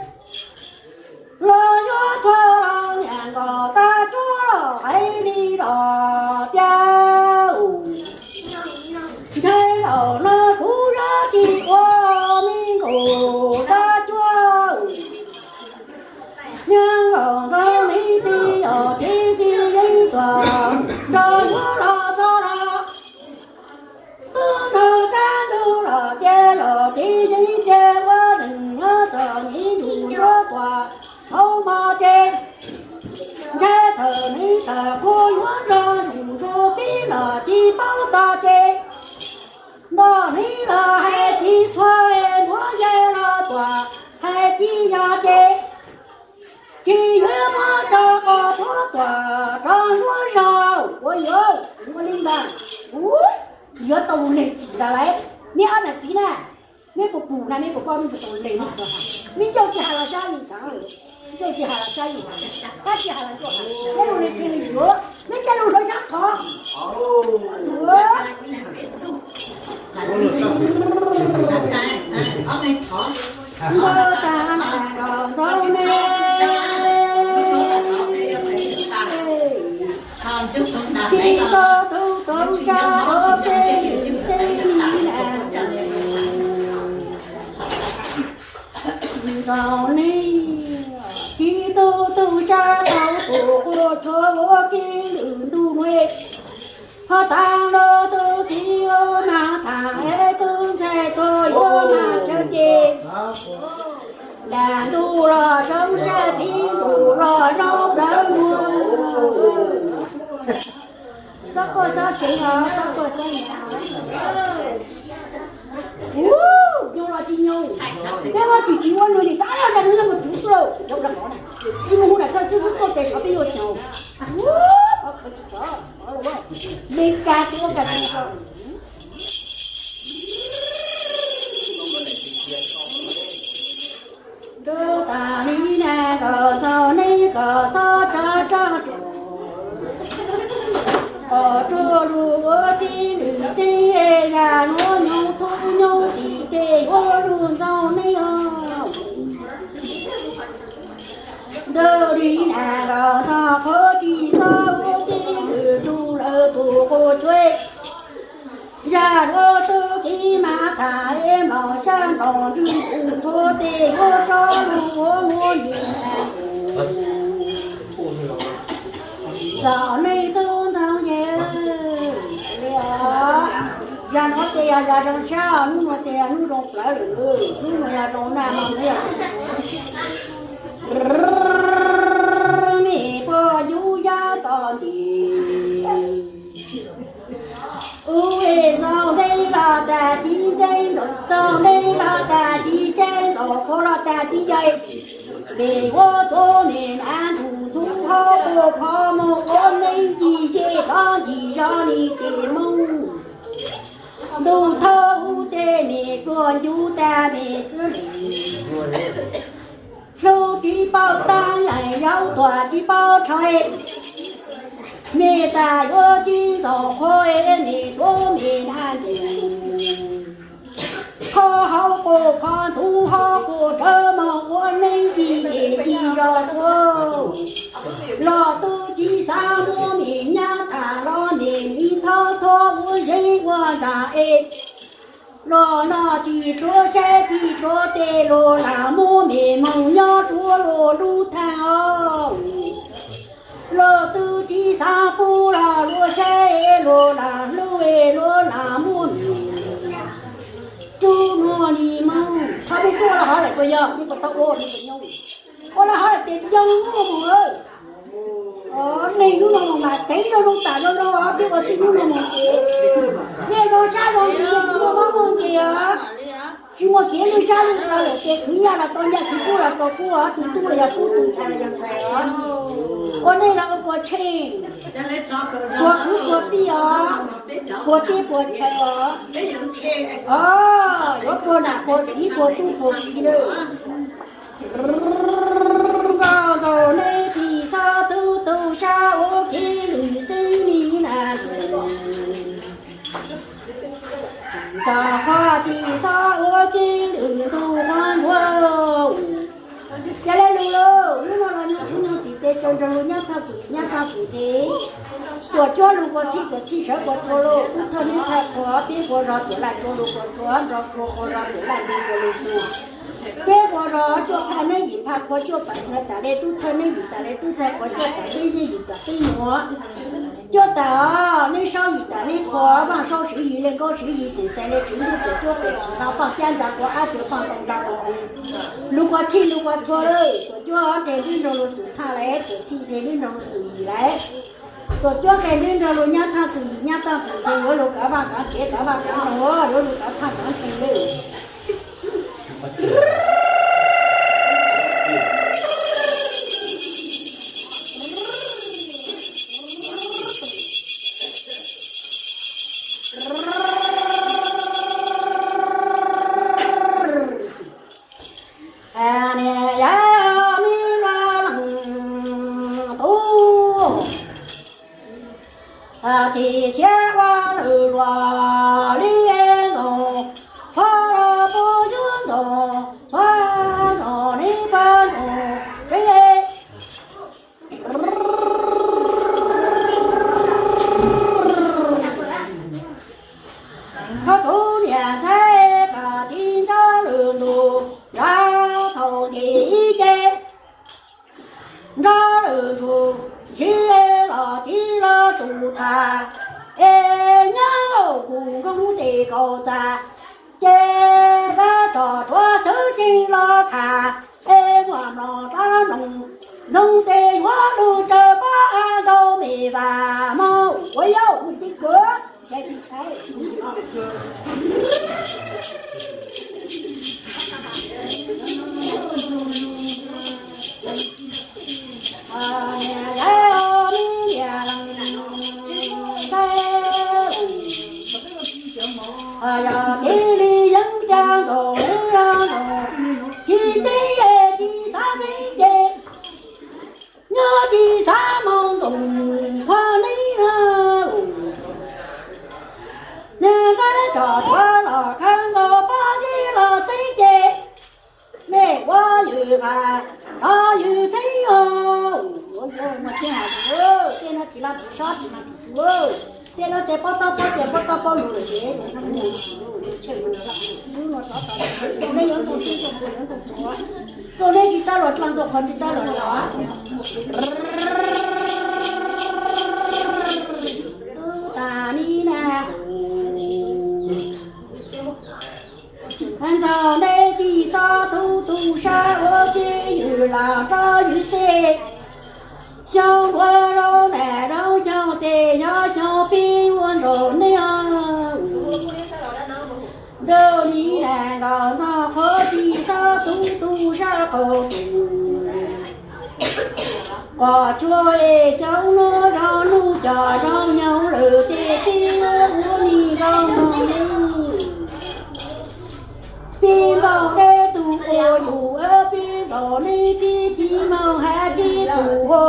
los yuav txog los niam nkaus tab tsuag los hais li los tiag. Ntshai zaum no kuv yuav tsis ua me nkaus tab tsuag. Nyab laus ntxoov me tij yog txiv txi yeeb tuag, nrog yuav los txog los, tub nrog kab ntug los tias yog txiv yeeb tiag ua neeg nyob txog me ntsuj nruab tuam hauv mos ces, ntshai thawj me thawj qhuab yuav nrog ntsuj nruab pib los tsis paub tog ces, nto hneev los hais tsis txhua, npuab nce los tuam hais tsis yog ces, tsis yuav muab rau qhov thuab tuam rau nruab zog. Ua yuav, ua li ntawd, ua, tsis yuav tau lub neej txim ntag lauj. Meb ob nam txiv na, meb puas pum na, meb puas paub meb puas tau le meb, meb ncauj tsis has los sab li xaav, ncauj tsis has los sab li, qab tsis has los ncauj has, meb lub neej txim li yuav, meb caij lug hlawv sab qhov. Ntxaug tas ntxaug Txog tus tub sab ua ke lwm xeeb na, ntxhov ne, tsis tu tub sab tau tus quas tshuav ua ke lwm ntuj nuav. Ho taag lug tug kiv ua mas tham es tug ntxhais tuag yuav mas tsawg ces, nram ntuj los soob sab, txiv ntuj los zoo plawg muag. Txhob quaj xob seev os, txhob quaj xob seev. Ub, nyob los tsis nyob, neb muab tsis tsis ua nws nim tab yog nws yog mus tsuv xwb lauj. Tsis mus hu nram thawj xwb xwb tuaj tes sav peb yuav caum. Ub, qhov qhwv tsis tau, Meskas tus ua kas tsis tau. Ntuj tas li na, kom txog neb kom xob rov rog, kom tsuag lug ua tib lwm xeeb, yam nuav nyob thub nyob tsis ces yuav lug ntxaug neb os. Ntuj li na, kom txog qhuav tsis xob ua tib lwm tus lawv tus quas tshuav. Yam ua tug kiv mas tham es mlom sab mlom ntswg tus tshuav tes yuav rov lug ua muaj nim. Txom nej tub ntxhais yawg li os. Yam nuav tes yog yam zoo sab, nub nuav tes yog nub zoo plawv lawm, nub nuav yog zoo nag no. Mej puag ncuv yab tom ntim. Ub, es ntxaug neb los tas tsis ntxeeb, ntxaug neb los tas tsis tseeb, ntxaug qhuav los tas tsis yai. Mej ua tuav mej nav ntug ntxub hauv quas phov moog ua neeb ci ces rov ncig zog li tes moog. Ntuj thawj ub tes mej tsuag ncuv tas mej twb li. Hlub tsis paub taab, yaus tuam tsis paub tshais. Mej tas yuav tsis ntxaug qhuav, mej tuav mej nav ntug. Qhov hauv quas phov ntxub hauv quas rawv moog ua neeb ci ces ci zog txhua. Los tub tsis xav muab mej nyab tham los mej nim thov thov ua zeeb ua ntxhais es. Los noj tsis tshua saib tsis tshua tes los lam muab mej moog nyob rua luag lub thaaj os. Luag twb tsis xav pub los luag saib luag lam hlub luag lam muab mej tsuj muag li moog. Thaum peb tuaj los hov lawm puas yog? Peb puas tau ua li puas nyob? Ua los hov lawm tes yog ub mus. Neeg hnub no mus mas teev zoo zoo tam zoo zoo, peb ua txij hnub no mus ces yeej zoo sab zoo nti, tsis muaj mob muaj nkeeg os. Tsis muaj kev lwj sab lwj plawv lawm ces khwv nyaj los tau nyaj, khwv kub los tau kub, tus tub los yog tub, tus ntxhais los yog ntxhais os. Ua neej los ua puas tsheej, puas kwv puas tij os, puas teb puas chaw os. Os, yuav puas nam puas txiv puas tub puas ki lawm. Nkauj nraug neb tsis txhob tub tub sab ua kev lwm xeeb li na. Ntxhov qhuav tsis txhob ua kev lwm tus qhuav ntsuag. Ca le lug lauj, hnub no los nyob thub nyob tsis tes tsaws nrog lug nyab thaj txum nyab thaj txum ntxhe. Tuam cuab lug puas txhij tuam txhij sawv puas txhua lauj, tub thawj neb thaj qhuas peb quas zog tuam laj tsua lug puas txhua, nrog qhua quas zog tuam laj nti quas lug txug. Peb quas zog cuaj phaj neb yim phaj qhuas cuaj pam tas le tub thawj neb yim tas le tub thawj qhuas cuaj pam peb yeej yim pam peb nuav. Cuaj tas os, neb saub yim tas neb qhuas, vaaj saub siv yim le nkaub siv yim xeem xais le siv ntuj tuam cuab tuam txhim nqa paaj cab ntsa quas ab tsuas paaj tau ntsa quas oo. Lug quas txhij lug quas txhua lawm, tuam cuab nqeg nrib nrog lug txug thaj lawm, tuam txhij nqeg nrib nrog lug txug yim lawm. Tuam cuab nqeg nrib nrog lug nyab thaj txug yim nyab thaj txug ntxhe, yuav lug kav vaaj kav tsev kav vaaj kav noo, yuav lug kav phaj kav ntshee lawm. Niam yau mi vaj leej tub, tsis siab ua lwm luag li ntxoov, pog los puj yug ntxoov, txhua ntxoov li pog ntxoov tsev. Nrog lwm tus ntsib los tiv los tus tham, es nyob kuv nkoos tes kaus txaj, ces dab tsom tsuav txwv ceev los tham, es muaj mloog dab mloog, nkoos tes yuav lug tsaws pob av ntau me vas mog ua yau mus ceev kuv ntshai ntshai. Yog tib li yeeb caj ntxoov ntxoov, tsis txib es tsis xav txib ces nyob tsis xav mus ntxoov qhov neb na. Niag dab tsom tsuav los khawb nkaus pob zeb los txib ces mej ua yws vas, rov yws feeb os. Ua yog ua tij has tus, tej no tis laj tus sob tis mas tus tus, tej no tes pob tob pob tias pob tob pob lus lawm ces tus no mus tis lus tis lub no rov tau, nej yuav ntoo txij ntoo puas yuav ntoo tsuav, txoj neb tsis tab luag dlaaj ntxuag qhov tsis tab luag los. Tas li na, ntxawm nej tsis txhob tu tu sab ua txij yws los rov yws xej. Xyoo ua rau nam rau xyoo tes xyov xyoo pib ua ntsaum nej os. Ntuj li nam nkaus ntog qhuav tsis txhob tu tu sab qaum tus. Qos tsuag es xyoob lub zoo nuj coj zoo nyoog lwm tes pib ua li nkaus ntog nej. Pib nkaus nej tus ua yus, pib nkaus nej tib tsis moog hais tib tus ua.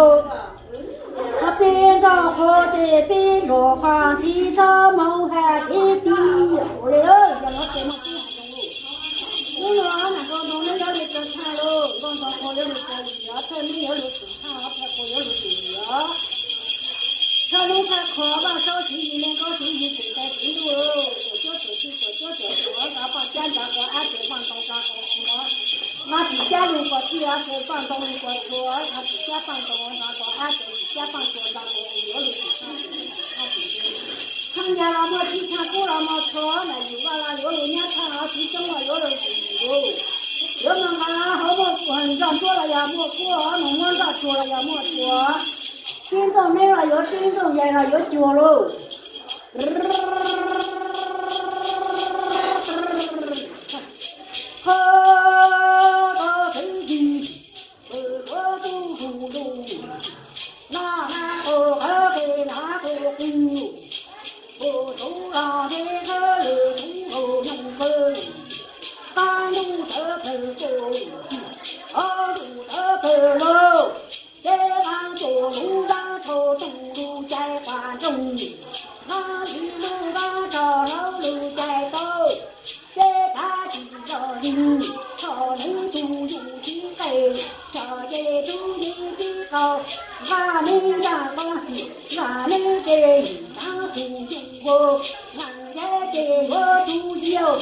Pib nkaus qhuav tes pib nkaus qhov ntxhib txhob moog hais tib tib. Ua li, yog no ces no tib hais zoo li, hnub no nam nkaus ntog neb yuav lug tau tshaj lug, nkaus ntog qhuav yuav lug tau lug yuav, thawj neb yuav lug tau tshaj, thawj qhuav yuav lug tau lug yuav. Thawj neb thawj qhuav Vaj Saub Siv Yis, Neej Nkaub Siv Yis, tus ntawd tus ntuj, tuam cuab tuam txwj tuam cuab tuam txwj, nrov paj cab nrov qhua ab tsev paj ntoo nrov qhua txhua, nrov tsis cab lug qhua txhij ab tsev paj ntoo lug qhua txhua, nrov tsis cab paj ntoo nrov qhua ab tsev tsis cab paj ntoo nrov qhua txhua yuav lug tsis tshaj. Thaaj nyas los muaj txhij, thaaj kub los muaj txhua, nam yim vaj los yuav lug nyab thaaj, txiv xyoob los yuav lug tsis yim lug. Yuav moog nqa hauv muaj nroj nruab los yog muaj kuab, moog muab nroj tsuag los yog muaj tsuag. Tib ntxooj neb los yuav tib ntxooj, yais los yuav cuag lug. Qhov tau txwv yim, qhov tub hu lug, noj nab qhua qhawv qe nab qhua qw, qhua tub los neb qhawv lwm tub hu noog qw, qab ntuj tawv plawg kuj, qab ntuj tawv plawg lug, ces qab cuag lub zab tshau tug lug cais quas nroog, qab ntxwv lub zab tshau hlau lug cais tau, ces kav tsis zog yig, txhom neb tug yug tib qe, txhom ces tub yig tib qau, zaj neb zaj qab, zaj neb ces yim nab tug yug vau, zaj neb ces yuav tub yau,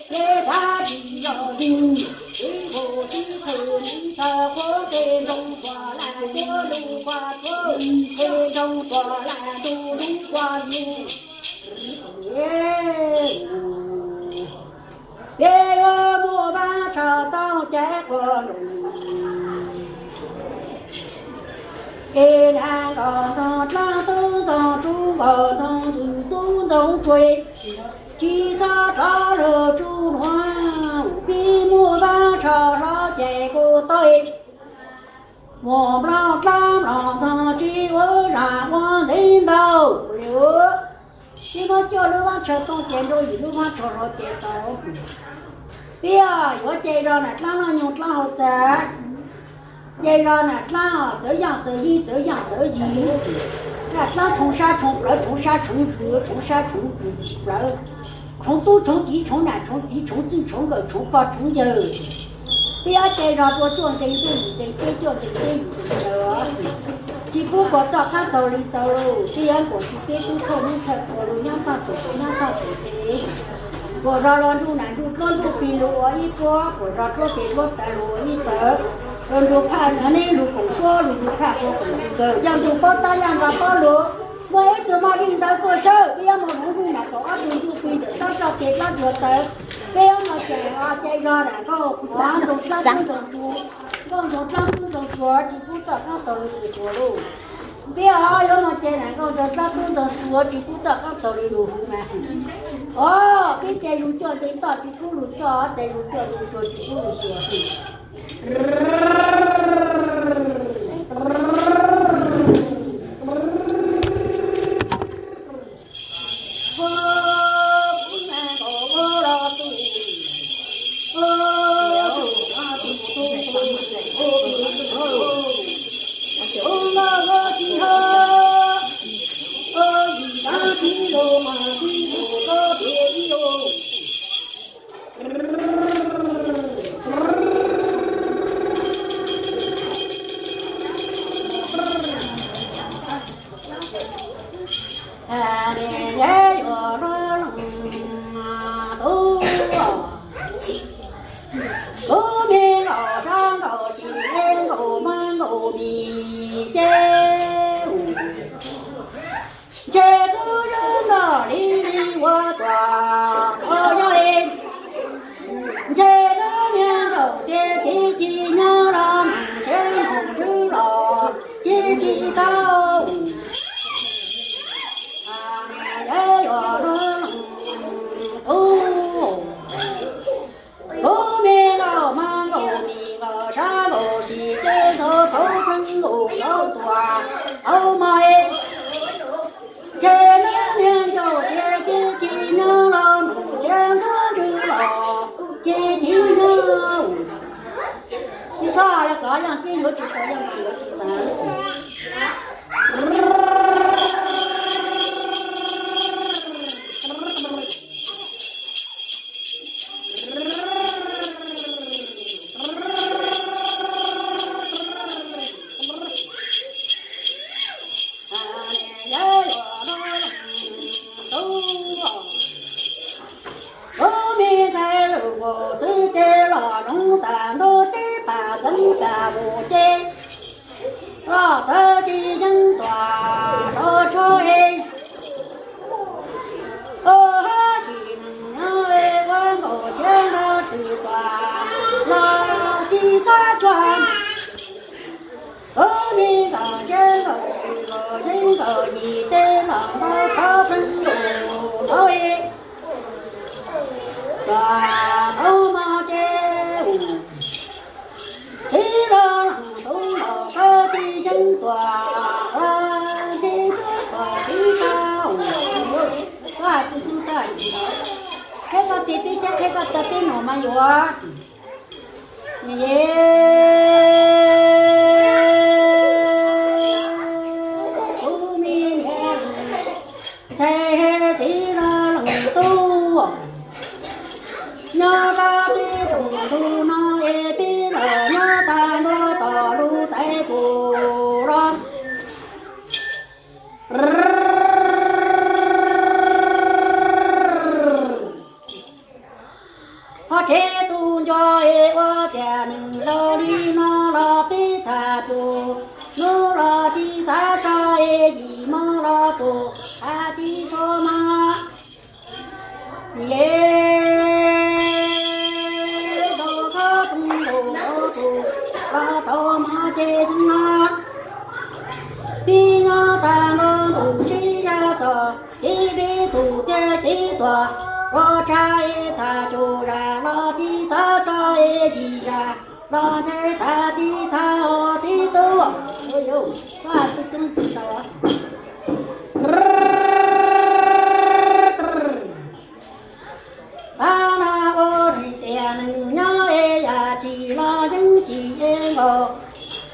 ces kav tsis zog yig, tib nkaus tib qhwv neb txhom quav qe nroog quas laj quav lug quas quav, qe nroog quas laj ntuj lub quas yug. Peb yuav muaj vaab tshau tau caiv quas lug, es nag nkaus ntog dlaab tub ntog tsuv nkaus ntog ntxwg tub ntxoov tsua, tsis txhob rov lug tsuj nuav. Peb muaj vaab tshau hlo ces kuj tau, muaj nplog dlaab mlom ntog tsis ua zam ua ntxeev ntau. Peb muab cuaj lub vaab tshau tooj ces nrau yim lub vaab tshau hlo ces tau. Peb yuav cai zog nam dlaab noj nyoog dlaab haus txag, cai zog nam dlaab txawv yaaj txawv yig txawv yaaj txawv yig, nam dlaab tshoov sab tshoov plawv tshoov sab tshoov ntsws tshoov sab tshoov plawv, tshoov tub tshoov kiv tshoov nam tshoov txiv tshoov txwj tshoov nkawm tshoov pog tshoov yawg. Peb yuav cai zog rua cuaj ntxeeg ntuj yim ntxeeg teb cuaj ntxeeg teb yim ntxeeg chaw, tsis pub kuas txoj qaab taug li tau lauj. Peb yuav nkuas tsis peb tub thawj nub thawj qhua lug nyob toj txug nyob toj txug txeg, kuas zog lug nruj nam nruj dluab nruj pig lug ua ib puab, kuas zog dluab tes dluab taw lug ua ib tawv. Ntsuag Phaj hnov neb lus koom suab, lus ntsuag Phaj ua koom tus kawg, yaj ntug paub tab yaj nqa paub lus. Muaj ib tug moj zeej ntawd tuaj sawb, peb yuav mus hloov zuj nam kaum ob tug ntsuj plig ntawm tab tso kev dlaab dluag tawv. Peb yuav mus cais, cais zog nam nkauj ntsoov dlaab kub ntsoov tsuas, nkauj ntsoov dlaab kub ntsoov tsuas, tsis pub roj qaab taug lw tsuas lauj. Peb yuav mus cais nam nkauj ntsoov dlaab kub ntsoov tsuas, tsis pub roj qaab taug lw lus huv mas. Os, peb cais lus coj nce toj tsis pub lus coj, cais lus coj nce tsuag tsis pub lus xyuas. Kuv me los sab nkaus sis nkaus mab nkaus mis ces ntshe kuv yuav nrog li li ua tuam tau yog li. Ntshe lub niag nkaum tiag txiv tsis nyob los mus ntshe mus ntswg los tsis tsis tau. Yuav tus kuv me nkaus mab nkaus mis nkaus sab nkaus sis ces txhob txhob txeeb nkaus tau tuam tau mab. Ntshe lub niag nkaum tiag txiv tsis nyob los mus ntshe ntxuav ntswg los tsis tsis nyob. Tsis xav li kov yog tib yuav tsis tau yog tsis yuav tsis tau. Kuv me ntxhais lus nkaus xwb ces los nyob tas ntuj teb tas teeb tas vus ces los txawv tsis yeeb tuam rau tsuag es. Ua hab sim neej nyob ua nkaus siab nrog sim tuam los tsis txhob tsuag. Kuv me nkaus siab nkaus sim nkaus yeeb nkaus yim tej los ntau tau xeeb nkaus tau es. Tuam tau mab ces txiv los leej tub los kawg tsis yeeb tuam los tsis tsuag tuam txiv tau. Txhob hais txug tub txhob hais tsis tau. Qheb koj tes peb sab, qheb koj taw peb num mas yuav. Kuv me niam ntxhais txiv los leej tub, nyob rau tib tug ntug no es peb los nyob tag ntua tom lub teb tus los. Ho kev tu nco es ua tias nws zoo li no los peb tham tus, hnub los tsis xav tso es yim hmo los tus, tham tsis txhua mas. Yeej zoo koj tus nkaus tus, los tau mas ces xwb no. Peb nyob tag ntua ntuj sib zag txog, tib tib tug thiaj tib tuam, ua tshaj es tham cum zam los tsis xav tso es yim zam los ntshe tham tsis tham os txiv tub. Txhob hais txug coob tsis tau. Tab na ua hais tias nws nyob es yam tsis los yeej tsis es nkaus,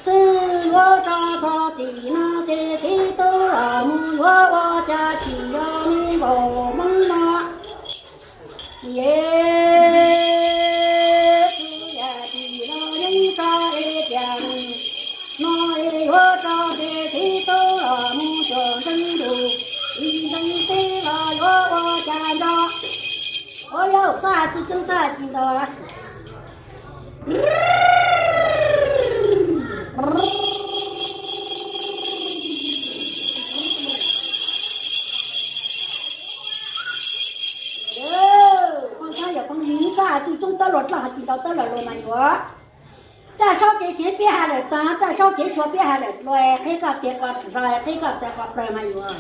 xwb yuav rau txog tim no ces txiv tub los mus yuav ua cas tsis yog me nkaus Hmoob no. Yeej yam tsis los yeej tso es tias nws no es yuav rau ces txiv tub los mus cuag ntxeev lus, tsis ntxeev teb los yuav ua cas nco. Ua yog txhob hais txug coob txhob hais tsis ntau. Phooj Xab yog phooj ywg, txaj tsuj coob tawb luag dlawg, hais tsis tau tawb luag luag mas yuav. Txaj saub kev siav pib hais lawm taag, txaj saub kev suav pib hais lawm dlua, qhib koj tes qhov rau, qhib koj tes qhov plaws mas yuav.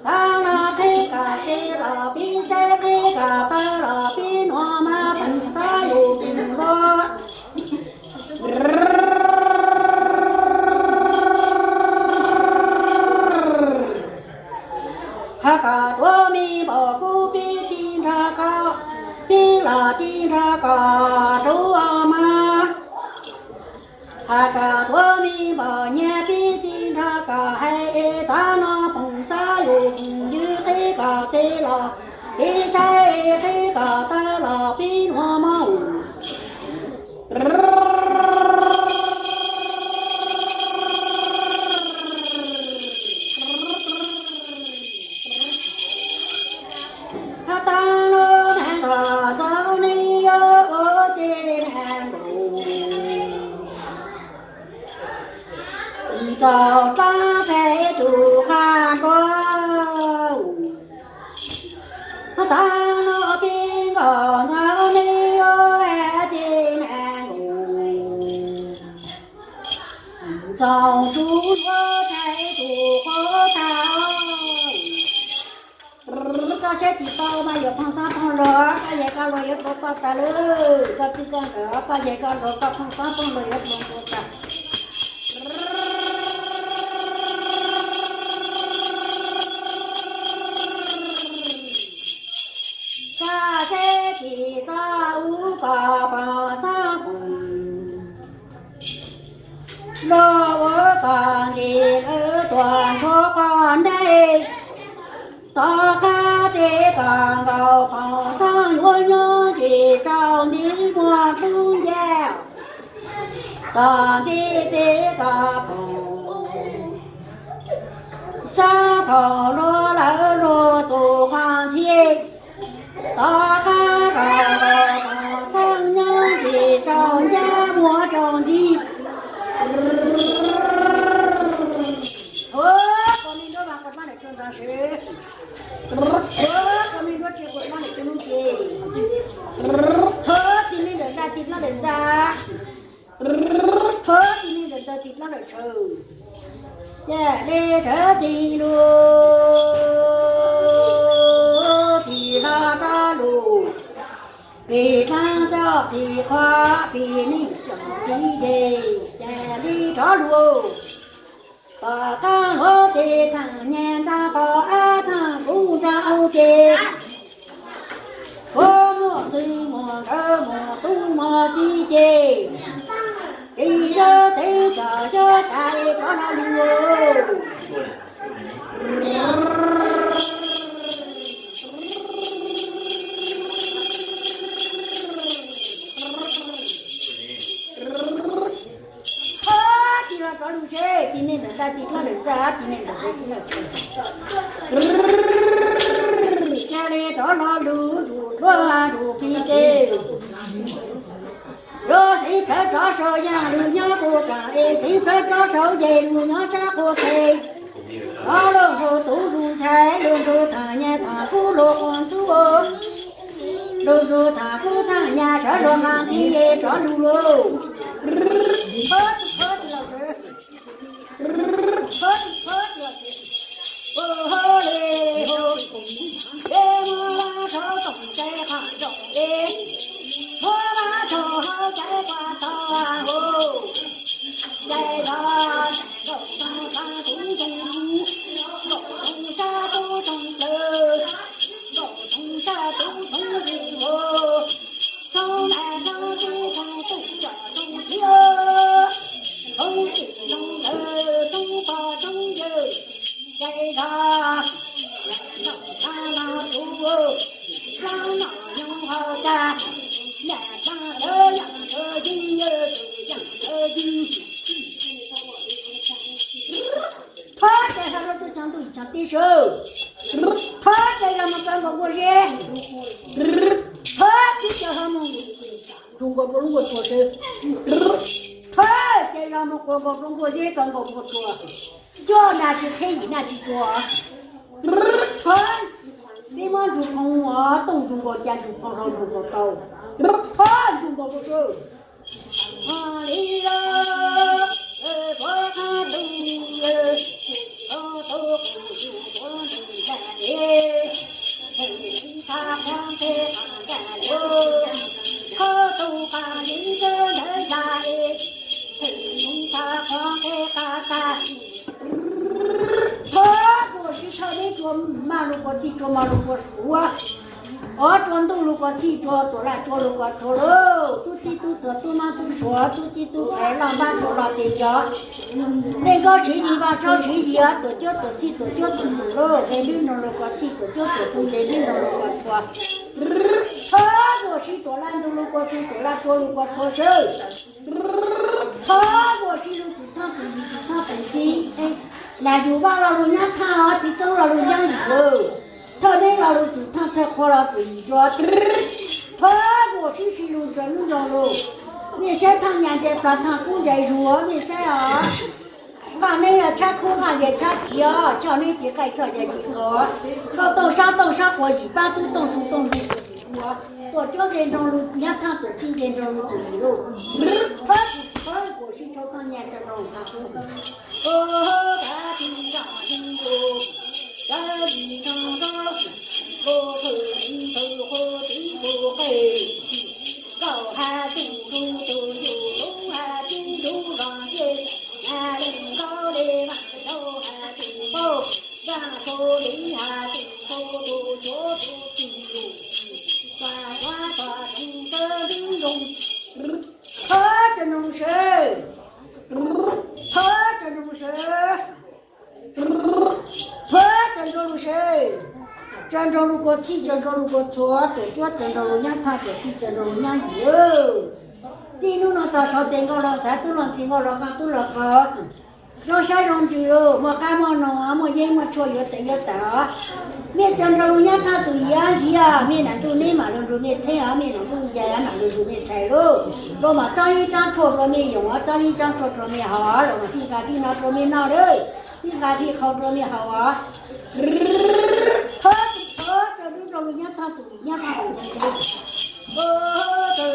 Taag los qhib koj tes los pib saib, qhib koj taw los pib nuav mas Phooj Xab yug phooj lug. Has koj tuav mi npaum kuv pib tsi nrog koj, pib los tsi nrog koj rub mas. Has koj tuav mi npaum nyias pib tsi nrog koj hais es taag no Phooj Xab yug phooj ywg, qhib koj tes los pib saib, qhib koj taw los pib nuav mas. Has taag lug neeg nkaus txaus ni yuav ua ces neeg nkaus, txaus dlaab peb tug qab ntuav. Has taag lug pib nkaus txaus ni yuav ces neeg nkaus, txaus tsuv yuav ces tug qab tag. Koj saib tsis tau mas yuav Phooj Xab phooj lug, koj yeg koj lug yuav dlua koj tag lawm, koj txij koj nkawm, koj yeg koj lug, koj Phooj Xab phooj lug yuav dlua koj tag. Koj saib tsis tau ub koj Phooj Xab phooj, luag ua koj ntim lawv tuaj ntshuab koj ntej. Tom qab tes koj nkaus Phooj Xab yuav nyob ntsis rau ntiv muag dlub ncaj. Tom ntiv tes koj Phooj Xab phooj luag lawv luag tus qhov ntxhia. Tom qab koj nkaus Phooj Xab nyob ntsis rau ncaj muag rau ntiv. Ua koj me nruab vas koj dlaab daim tsawv ntxag seb. Ua koj me nruab tsiaj koj dlaab daim tsawv nub ces. Thov tib neeg ntawm ntxa tis dlaab daim ntxa. Thov tib neeg ntawm ntawd tis dlaab daim tsawv. Ca le sawv tsees lug, tis hlo rov lug, pim dlaab coj pim qhuav pim neeg tsoom txiv ces ca le rov lug. Tom qab huv tes thaam nyaj nraag qhov av thaam kuv nraag ub ces, huv muaj ntxwg muaj nkawm muaj tub muaj kiv ces, tsis yog teev txom yog tas es rov hlo lug. Thov tib lo rov lug seb, tib neeg ntawm ntxa tis dlaab daim ntxa, tib neeg ntawm ntawd tis dlaab daim tsawv. Ca le rov hlo lug zus dluab zus pig ces, lug xeev plawv rov sau yaaj lug nyob quas kaam es xeev plawv rov sau yeg lug nyob tsab quas qhe. Ob lug nrug tub lug ntxhais lug nrug thaam nyaj thaam kub lug quas ntxub, lug nrug thaam kub thaam nyaj sawv lug qab ntxhib es rov lug lug. Thov tib lo sawv. Thov tib lo sawv. Ua hauj lwm hauv, es muab vaj tsov toom txais qhov zog es, muab vaj tsov hauv txais quas tog hauv. Txais los nkaum tog tog tub zoo, nkaum tog sab tub zoo plawg, nkaum tog sab tub zoo zoo hauv. Txhob mas txhob tib txhob tub coj zoo tib. Thov ces zog mus kaw nkaus nkuaj zeb. Thov tib co ho mus ntsuas nkaus rau lub nkuaj tsua seb. Thov ces zog mus quas nkaus rau nkuaj zeb kaw nkaus nkuaj tsua. Coj na tsis theb yim na tsis tsua. Thov peb muab ntsuj phoov os, tooj ntsuj nkaus cas ntsuj phoov rau ntsuj nkaus tau. Thov ntsuj nkaus rau seb. Thov kuas sib thawj neb tsua maj lug kuas txhij tsua maj lug kuas suav. Ob tsua ntuj lug kuas txhij tsua tuam laj tsua lug kuas txhua lauj. Tub txib tub txhua tub nab tub suav tub txib tub khaiv laj npab tsua laj tes cov. Neej nkaub siv yig vaj saub siv yig tuam cuab tuam txhij tuam cuab tuam tus lauj. Nqe lwb nroo lug kuas txhij tuam cuab tuam txhua nqe lwb nroo lug kuas txhua. Thov kuas sib tuam laj ntuj lug kuas txhij tuam laj tsua lug kuas txhua seb. Thov kuas sib lug txum thaaj txum yim txum thaaj txum txhij. Nam yug vaj lo lug nyab thaaj, txiv txoob lo lug nyab yim lauj. Thawj neb lo lug txum thaaj thawj qhua lo txum yim zua. Thov kuas sib sib lug ntsa lub nroo lug. Mej saib thaaj nyas nce plas thaaj kub nce zuag mej saib os. Nqaj neb yog tshab kub nqaj yas tshab khiv os, choj neb tsis qaij choj yas yim qaug. Tooj tooj sab tooj sab quas yim pab tub tooj xu tooj zu quas yim ua. Tuam cuab nqe nroo lug nyab thaaj tuam txhij nqe nroo lug txum yim lauj. Thov kuas sib tshua thaaj nyas cov nroo thaaj kub. Thov cov nroo seb. Thov cov nroo seb. Thov cov nroo lug seb. Cov nroo lug kuas txhij cov nroo lug kuas txhua, tuam cuab cov nroo lug nyab thaaj tuam txhij cov nroo lug nyab yim lauj. Txij nub nua tog sau tes nkauj lug ntxhais tub lug ntxhis nkauj lug qaab tub lug qaug. Zoo saib zoo ntsws lauj, muaj qaab muaj noog muaj yeeb muaj tshuaj yuav tes yuav taws os. Mej cov nroo lug nyab thaaj txum yim ziag, mej nam ntuj neb maam lug nrug mej txheeb os, mej nam ntuj yais maam lug nrug mej txhais lauj. Rua maam tsob yeeb tsob tshuaj rua mej yoom os, tsob yeeb tsob tshuaj rua mej haus os, rua maam fij nqaj fij no rua mej noj lauj, fij nqaj fij qhau rua mej haus os. Thov, thov cov nroo lug nyab thaaj txum yim nyab thaaj txum txheeb. Thov, thov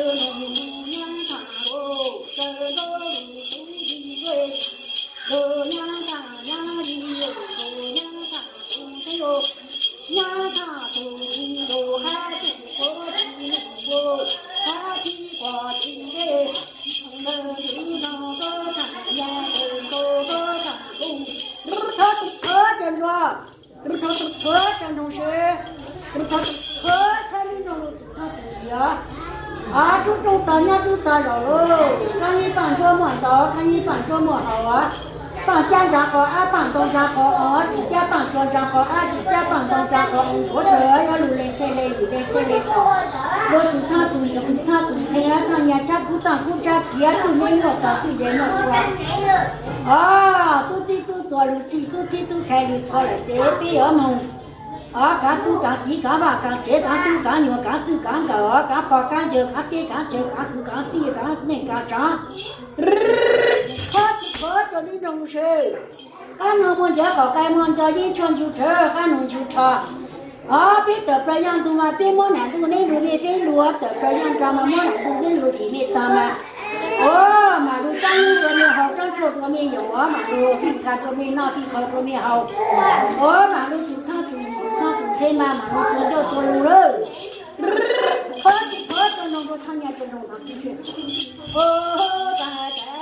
cov nroo seb, thov, thov lub nroo lug txum thaaj txum yim os. Os, tub rooj tog nyab tub tog zaum lauj, khaaj yeeb paaj ntsuab muaj ntaus, khaaj yeeb paaj ntsuab muaj haus os. Paaj cab ntsaa qhov ab, paaj ntoo ntsaa qhov os, tsis cab paaj tsua ntsaa qhov ab, tsis cab paaj ntoo ntsaa qhov os, ntxhuav dlawg yuav lug le txhej le yim le txhej le thaum. Lug txum thaaj txum yim txum thaaj txum txheeb, thaaj nyas tshab kub thaaj kub tshab khiv, twj neb muaj tog twj yais muaj txhua. Os, tub txib tub txhua lug txhij, tub txhib tub khaiv lug txhua lawm ces peb yuav moog. Os, kaav tub kaav kiv kaav vaj kaav tsev kaav tub kaav nyuas kaav txwj kaav nkawm os, kaav pog kaav yawg kaav teb kaav chaw kaav kwv kaav tij kaav neej kaav tsaav. Thov, thov cov nroo seb. Qaab noog muaj ncav qaum qai muaj nco yeeb tshuaj ncu rhawv qaab noog ncu rho. Os, peb tawm plaws yaaj ntug mas peb muab nam ntuj neb lug mej feeb lug, tawm plaws yaaj nraag mas muab nam ntuj neb lug tim mej taag mas. Os, maam lug tsob nub rua mej haus, tsob tshuaj rua mej yoom os, maam lug fij nqaj rua mej noj, fij qhau rua mej haus. Os, maam lug txum thaaj txum yim txum thaaj txum txheeb mas maam lug txua ncauj txua lug lawm. Thov, thov cov nroo rua thaaj nyas cov nroo thaaj kub seb. Thov, thov cov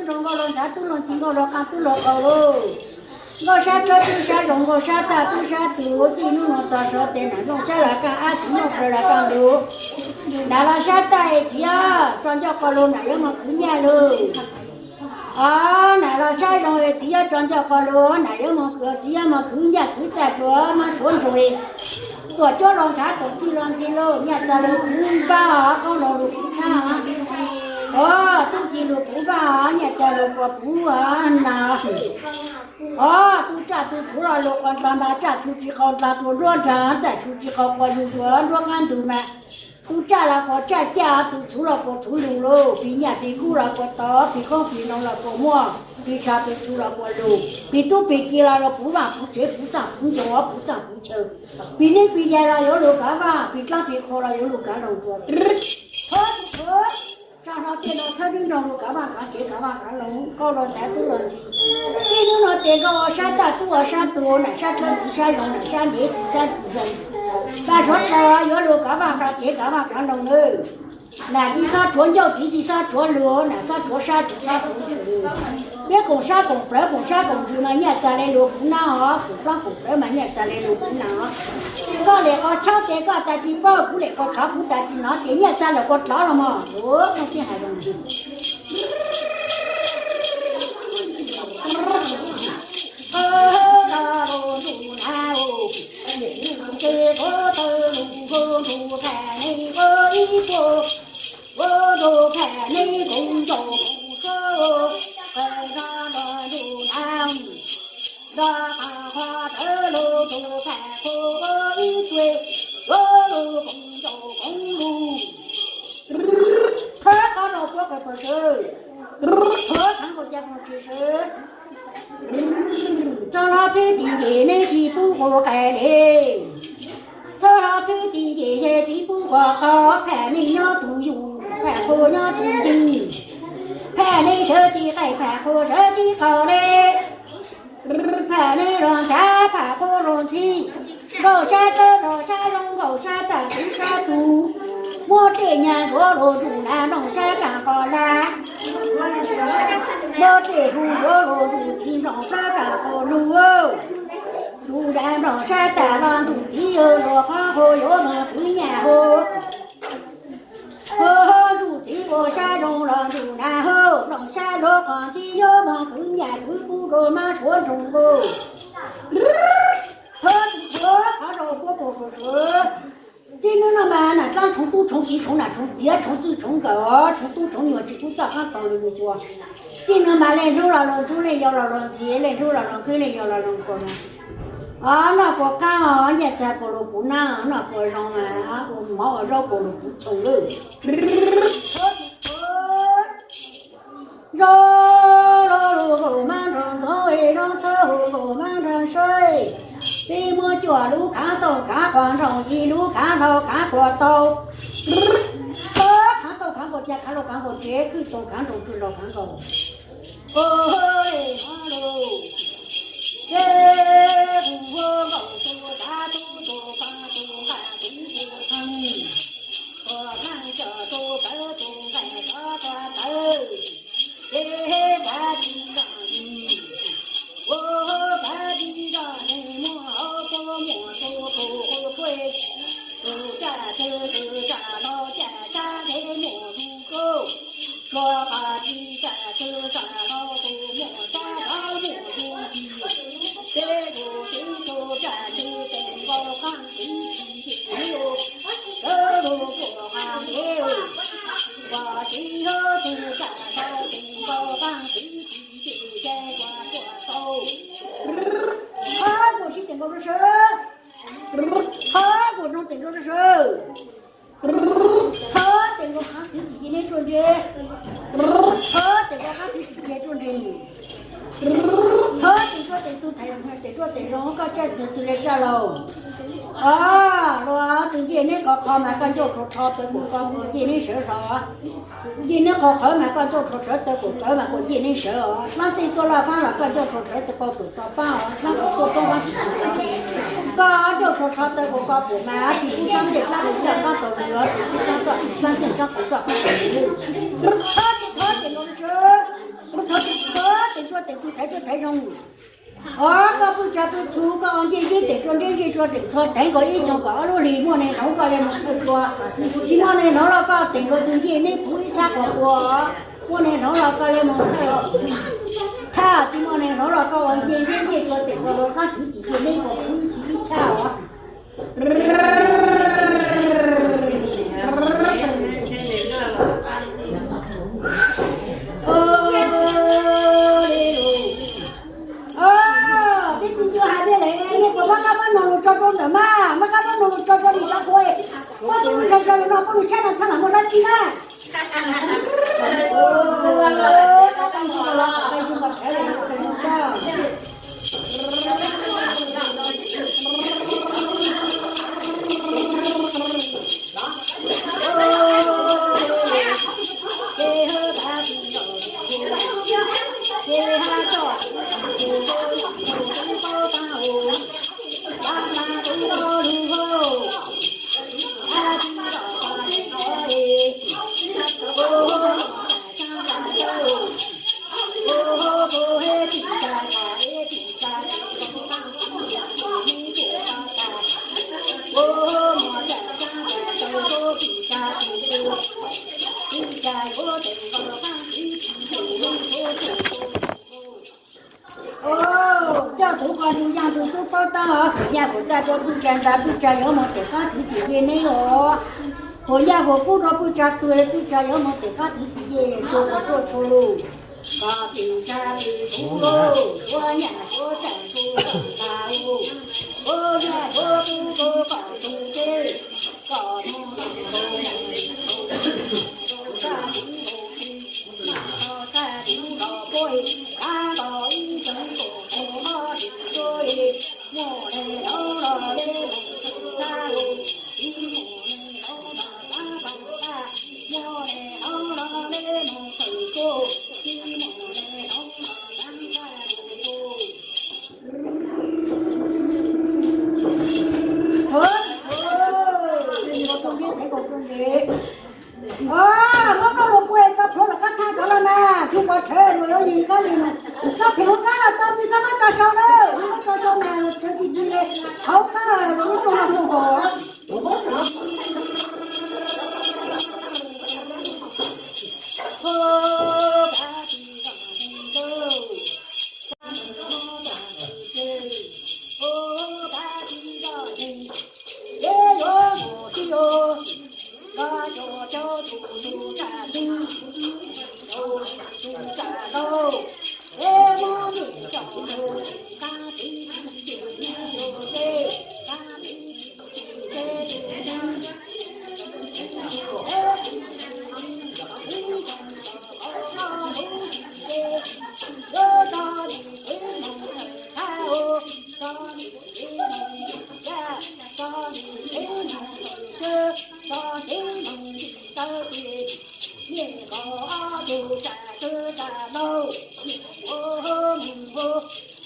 nroo nkauj lug ntxhais tub lug ntxhis nkauj lug qaab tub lug qaug lauj. Nkauj sab tshawb tub sab zoo, nkauj sab taj tub sab tus, txij hnub no tog sawv tes nam nplooj sab las kaj ab, txiv nplooj plaws las kaj lug. Nam los sab taj es txiv tso ncauj qos lug, nam yuav moog khwv nyiaj lug. Os, nam los sab zoo es txiv yuav tso ncauj qos lug, nam yuav moog, txiv yuav moog khwv nyiaj khwv txaj rua mab suav nroog li. Tuam cuab los ntxhav, tuam txhij los ntxhis lug, nyiaj txag lug puv npab, qoob lug lug puv txhab. Os, tub ci lug puv npab, nyiaj txag lug puv puv na. Os, tub tsaj tub txhuv los lug quas nrag mas tsaj txhu tsis qau nrag rua nruab nrag, txaj txhu tsis qau quas lug rua nruab qab ntug mas. Tub tsaj los quas tsaj caj, tub txhuv los quas txhuv lug lug, pis nyaj pis kub los quas tau, pis qoob pis loo los quas muaj, pis tshav pis txhu los quas lug, pis tub pis ki los lug puv vaaj puv tsev puv txaaj puv ncoo puv txaaj puv chaw, pis neeb pis yaig los yuav lug kav vaaj, pis dlaab pis qhua los yuav lug kav loo rua. Tso hlo tej no txhawb nruab nroo lug kav vaaj kav tsev kav vaaj kav loo, nkauj los ntxhav tub los ntxhis. Txij hnub no tes nkauj ua sab taj tub ua sab tug, nam sab tshawb txiv sab zoo, nam sab ntev txiv sab zoo. Tag suav dlawg yuav lug kav vaaj kav tsev kav vaaj kav loo nawb. Nam tsis xob tsuav ncauj, txiv tsis xob tsuav lug, nam xob tsuav sab txiv xob tsuav ntsws. Peb koom sab koom plawv koom sab koom ntsws mas nyiaj txag le lug puv nab os, koom plab koom plawv mas nyiaj txag le lug puv nam os. Koj lem qos chob tes koj tas tsis paub, kuv lem qos chob kuv tas tsis nov, ces nyiaj txag lawm koj dlov los mog. Ua, koj txij has zoo ntsis. Thawb qhov rau puab kaus pawg sawv, thawb qhov kaus cag kaus tsev sawv. Txhawb hlo thwb tim ncem neb txiv pub quas qais le. Txhawb hlo thwb tim ncem yawg txiv pub quas qau, pham nej nyob tus yus, pham quas nyob tus ncig. Pham nej sawv tsis qaij, pham quas sawv tsis qaug le. Pham nej los ntxhav, pham quas los ntxhis. Nkauj sab tawb los sab zoo, nkauj sab taj tub sab tug. Muab dlej nyag ntsuav los ntsug nam nplooj sab kaaj qos la. Muab dlej hu ntsuav los ntsug txiv nplooj sab kaaj qos lug. Ntsug nam nplooj sab taj los ntsug txiv yawg luag qhov hau yuav moog khwv nyaj hau. Hau ntsug txiv ua sab zoo los ntsug nam hau, nplooj sab luag qhov ntxhib yuav moog khwv nyaj khwv kub rua mab suav nroog lug. Thawb tim thawb qhov rau puab kaus pawg sawv. Txij hnub no mas nam dlaab tshoov tub tshoov kiv tshoov nam tshoov txiav tshoov txwj tshoov nkawm, tshoov tub tshoov nyuam tsis pub txoj qaab tau lug lug xyuas. Txij no mas leej hlub los lug ntxub, leej yau los lug ntxhi, leej hlub los lug khwb, leej yau los lug nkaus na. Os, noj kuas qaab os, nyiaj txag kuas lug puv nab, noj kuas zoo mas ua mov ua zaub kuas lug puv txhoo lawm. Zoo lug lug kaum mab nrug ntxoov, zoo txhawb lug kaum mab nrug sawv. Peb muab cuaj lub khaav tauj khaav quas nroog, ib lub khaav hlau khaav quas tau. Khaav tauj khaav nkaus cag, khaav hlau khaav nkaus tsev, khwj tau khaav nroo, khwj hlau khaav nkaus. Ua le hov lug, ces kuv ua nkaus tus tav tub tus paj tus nqaj tus tus theej, tus theej coj tus tawv tus nqaij coj tus tawv, ces kav tsis txog, ua kav tsis txog neeg muaj hauv, muaj tus tus ua kuj, tus caj tw tus caj los caj sab ntev muaj tus kuj, ua kav tsis txog tus caj los tus muaj sab hauv muaj tus txiv, ces tus txiv tus caj tw tes nkaus qaab txiv tsis ntim lub, lub kuj qaab ntev, ua txiv hauv tus caj tw tes nkaus qaab txiv tsis ntim ces ua kuj tau. Qhov kuj sib tes nkaus rau sawv, qhov kuj zoo tes nkaus rau sawv. Thawb tes nkaus qaab txiv tsis ntim neb tsuaj ntse, thawb tes nkaus qaab txiv tsis ntim tsuaj ntse. Thawb tes tsuaj tes tug thaiv, tes tsuaj tes zoo, koj tsaj tes txwv le saj laug. Os, luag tug ncej neb qhov qhov mas koj ncauj rhuav rho taw kuas koj ncej neb sawv zog. Ncej neb qhov qhawv mas koj ncauj rhuav rho taw kuas qawv mas kuas ncej neb sawv os. Dlaab txeej tuaj laj faab los koj ncauj rhuav rho taw kuas pum tso paab os. Dlaab txeej tuaj toob vaab tsis tau, koj ncauj rhuav rho taw kuas koj pum mas tsis pub xaab ntsej dlaab txeej coj qaab tau lug, tsis pub xaab txoj, xaab ntsej dlaab txeej coj qaab tau lug. Thawb tes, thawb tes nkaus sawv, thawb tes, thawb tes tsuaj tes tug thaiv tsuaj thaiv zoo. Os, koj pwj tsa pwj txhu, koj ua ncej zeb tes tsua ntseb zej tsua tes txhua teev kom ib xyoos kom ob lub hlis muaj neeg hnov koj li mus thawj tsua. Tsis muaj neeg hnov los koj tes nkaus tus ncej neb puv ib txhab qhuav qhuav. Muaj neeg hnov los koj li mus thawj thaj, tsis muaj neeg hnov los koj ua ncej zeb ncej tsua tes nkaus rau qab thwv tim ncej neb puv ib txhab os. Peb txiv ncua hais tias lawm, nej puas muab qab mob no los tso rau ntawm mas, muab qab mob no los tso rau li cov kuv, muab tus ntawd tso rau no, poj niam saib no txhob lam muaj dab tsi na. Coj xub qhov ntug yaj ntug tub paub tab, kuv nyaj kuv txaj rau pwj tsa ntxa pwj tsa yuav mus tes qab thwv tim ncej neb os. Kuv nyaj kuv kub rau pwj tsa tw pwj tsa yuav mus tes qab thwv tim ncej tso kom tuaj txhua lus. Kom tim tsa tim kuv los, ua nyaj ua txaj tus kom tas lus, ua nyaj ua kub tus kom tus ntsej, kom mus tus mus tus tus txaj tus mus tsis, mas txaj tus los puag ib tag nto ib tag nkaus tus mob tus tsuag, muaj neeg hnov los nej mus txhawb txhab, tsis muaj neeg hnov los nej mus txhawb txhab, muaj neeg hnov los nej mus txhawb txhab, tsis muaj neeg hnov los nej mus txhawb txhab. Muab koj lus pua tso plhuav rov qab thaj cov los mas tsis pov tseg luag yuav yig koj li no. Koj them hauv qab los tau tsis txhob muab tso sau na, muab tso sau mas tsawg ti ti li. Hauv qab los lub rooj los rooj hos.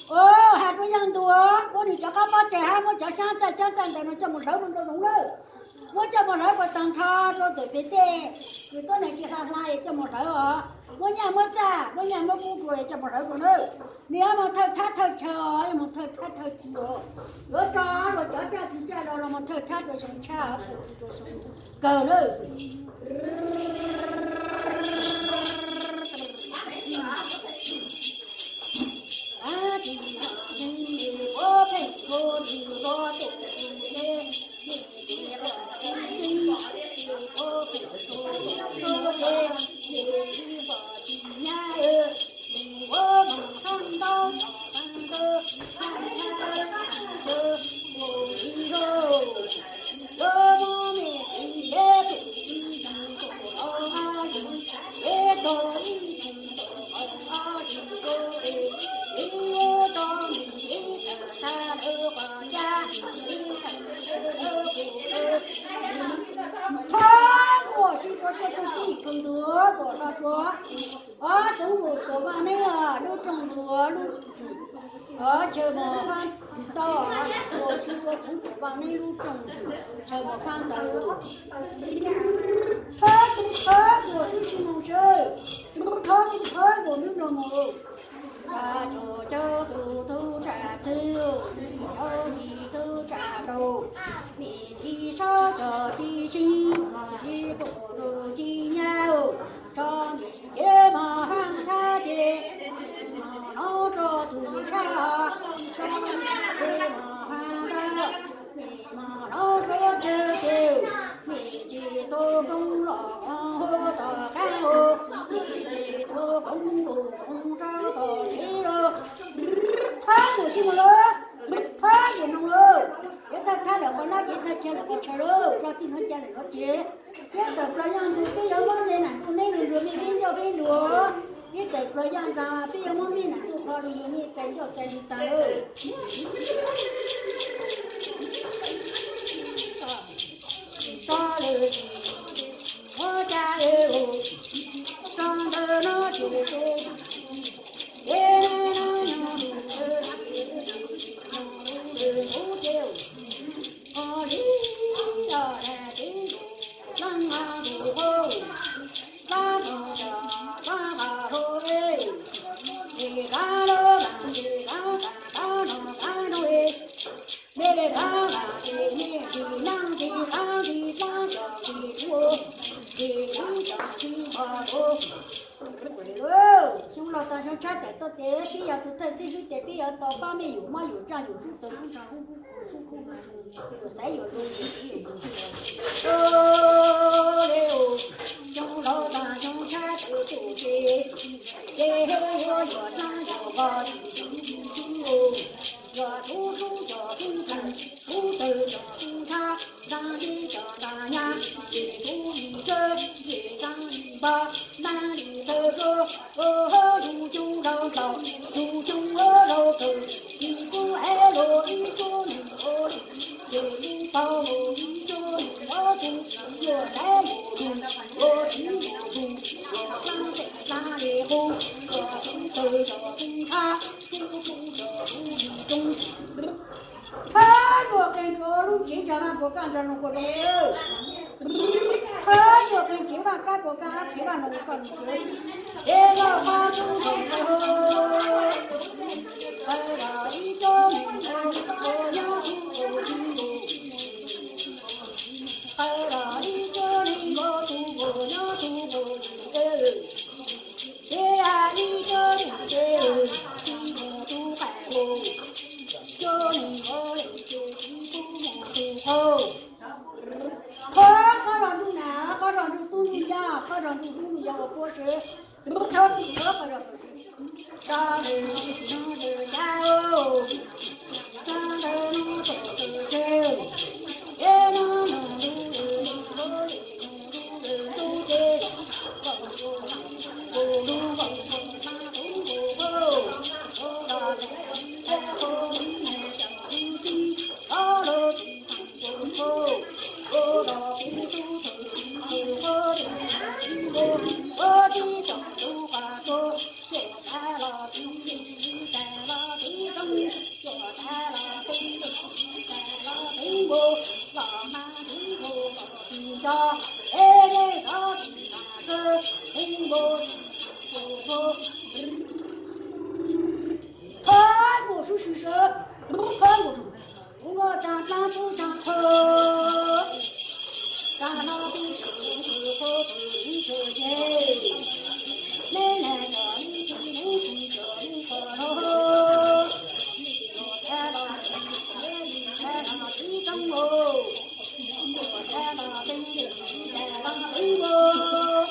Os, has rua yaj ntuag, muab nws cov qab pob tsaig hab muab cov xyaab txaij xyaab txaij ntawd no coj mus hlawv rau nraum zoov lawm. Muab coj mus hlawv kom tag nrho rau ntawm pem tej, yus tuab neeg tsis hla hla es coj mus hlawv os. Muab nyaj muab txaj, muab nyaj muab kub rua es coj mus hlawv rau nawb. Nws yuav mus thawj thab thawj chaw os, yuav mus thawj thab thawj chaw os. Yuav tso rau cov caj tsis caj los los mus thawj thab rau xyoo tshab, thawj chaw rau xyoo kawg nawb. Thov kuam sib tsuav txhua tus txij txhua ntuag kuam tso tsuav. Ob txoov mus tuam vaaj neb lub rooj ntuag lub, ob chaw mos fab tau, kuam sib tsuav txoov tuam vaaj neb lub rooj ntuag chaw mos fab ntawd. Thov kuam sib tsuav moog sawv, thov kuam sib tsuav moog. Cov cov tus tub tsa txwv, cov yim tub tsa rau, mim tsis sab cov tib si, tsis pum tus tsis nyab, tso mim kev mos hab thab ces, mim mos hnov rau tus sab, tso mim kev mos hab thab, mim mos hnov rau chaw ces, mim tsis tau koob los hu tom qab, mim tsis tau koob los hu rau tom tsev los. Thab mus sib mus lawm, thab mus noo lawm, kev thaj thab lawm qhov nab, kev thaj chaw lawm qhov chaw lawm, tso txij hnub ca lawm no ces, peb tawm plaws yaj ntug peb yuav muab me nam ntuj neb lug nrug me peb ncauj peb nrug, peb tawm plaws yaj ntag peb yuav muab me nam ntuj qho lug yug me txais ncauj txais ntuj tag lawm. Tso lawm, ua cas es tso ntawm no ces, es no no no, ua li os, dag teb, leej hab tus hauj, dab no cov dab qas hauj, es dab lub dab, es dab qas dab no dab no, es dab qas ces nej tsis nab tsis qab tsis dlaab cov tsis tub, tsis tub cov tsis npog tus. Xyoo laug tas xyoo tshab tawm tuaj ces peb yog tus thawj xib fwb ces peb yuav tau pab mej yus mob yus tsaaj yus sub tawg sub ntsha sub kub sub kub, yus xaiv yus lug yus siv yus lug. Xyoo laug tas xyoo tshab tawm tuaj ces, ces yuav yuav dlaab yuav npog yus tub, yuav tub sub cov tub tag, tub tawg cov tub ntsha, ntaag li cov ntaag nyab, ces tub li tsawb, ces ntaag li npog, ntaag li tawg rua, ua lug xyoo laug nplaum, lug xyoo laug kawg, tsis kub heev lug ib cuab neeg ua lug, ces ib paug lug ib cuab neeg ob tug, yuav saib lug lug, ua tib lug lug, yuav dlaab teb dlaab le qub, yuav tub tawg cov tub ntsha, tub tub cov tub li tsoo. Thab yuam qees rua lub tsev ntsa Vaaj Puas Kaj ntsa Loos Puas Loos sawv. Thab yuam qees tsev Vaaj Kab Puas Kaj hab tsev Vaaj Loos Puas Kaj Loos sawv. Es loj qab tub nkeeg rua, qhov los ib cuab neeg nkaus, nkaus nyob tub nkaus tub nkaus. Qhov los ib cuab neeg nkaus tub nkaus nyob tub nkaus tub nkaus. Ces ib cuab neeg ces tsis nkaus tub qaib nkaus, cuab neeg nkaus ces tsis kub moog tub qaib. Qhov, qhov zog ntuj nam, qhov zog ntuj tub ntuj yawg, qhov zog ntuj tub ntuj yawg ua puab sawv. Qhov, qhov zog Qhov mus sub sw sawv, qhov mus, kuv muaj tsaag dlaab tub tsaag qhov, tsaag no tub tsaag qhov tub tsaag ces, neb nag cov neb tsis neb tsis cov neb qhov no, yuav tsaag los tsis teb li tsaag los tsis toob los, yuav tsaag los tsis teb li tsaag los tsis npog.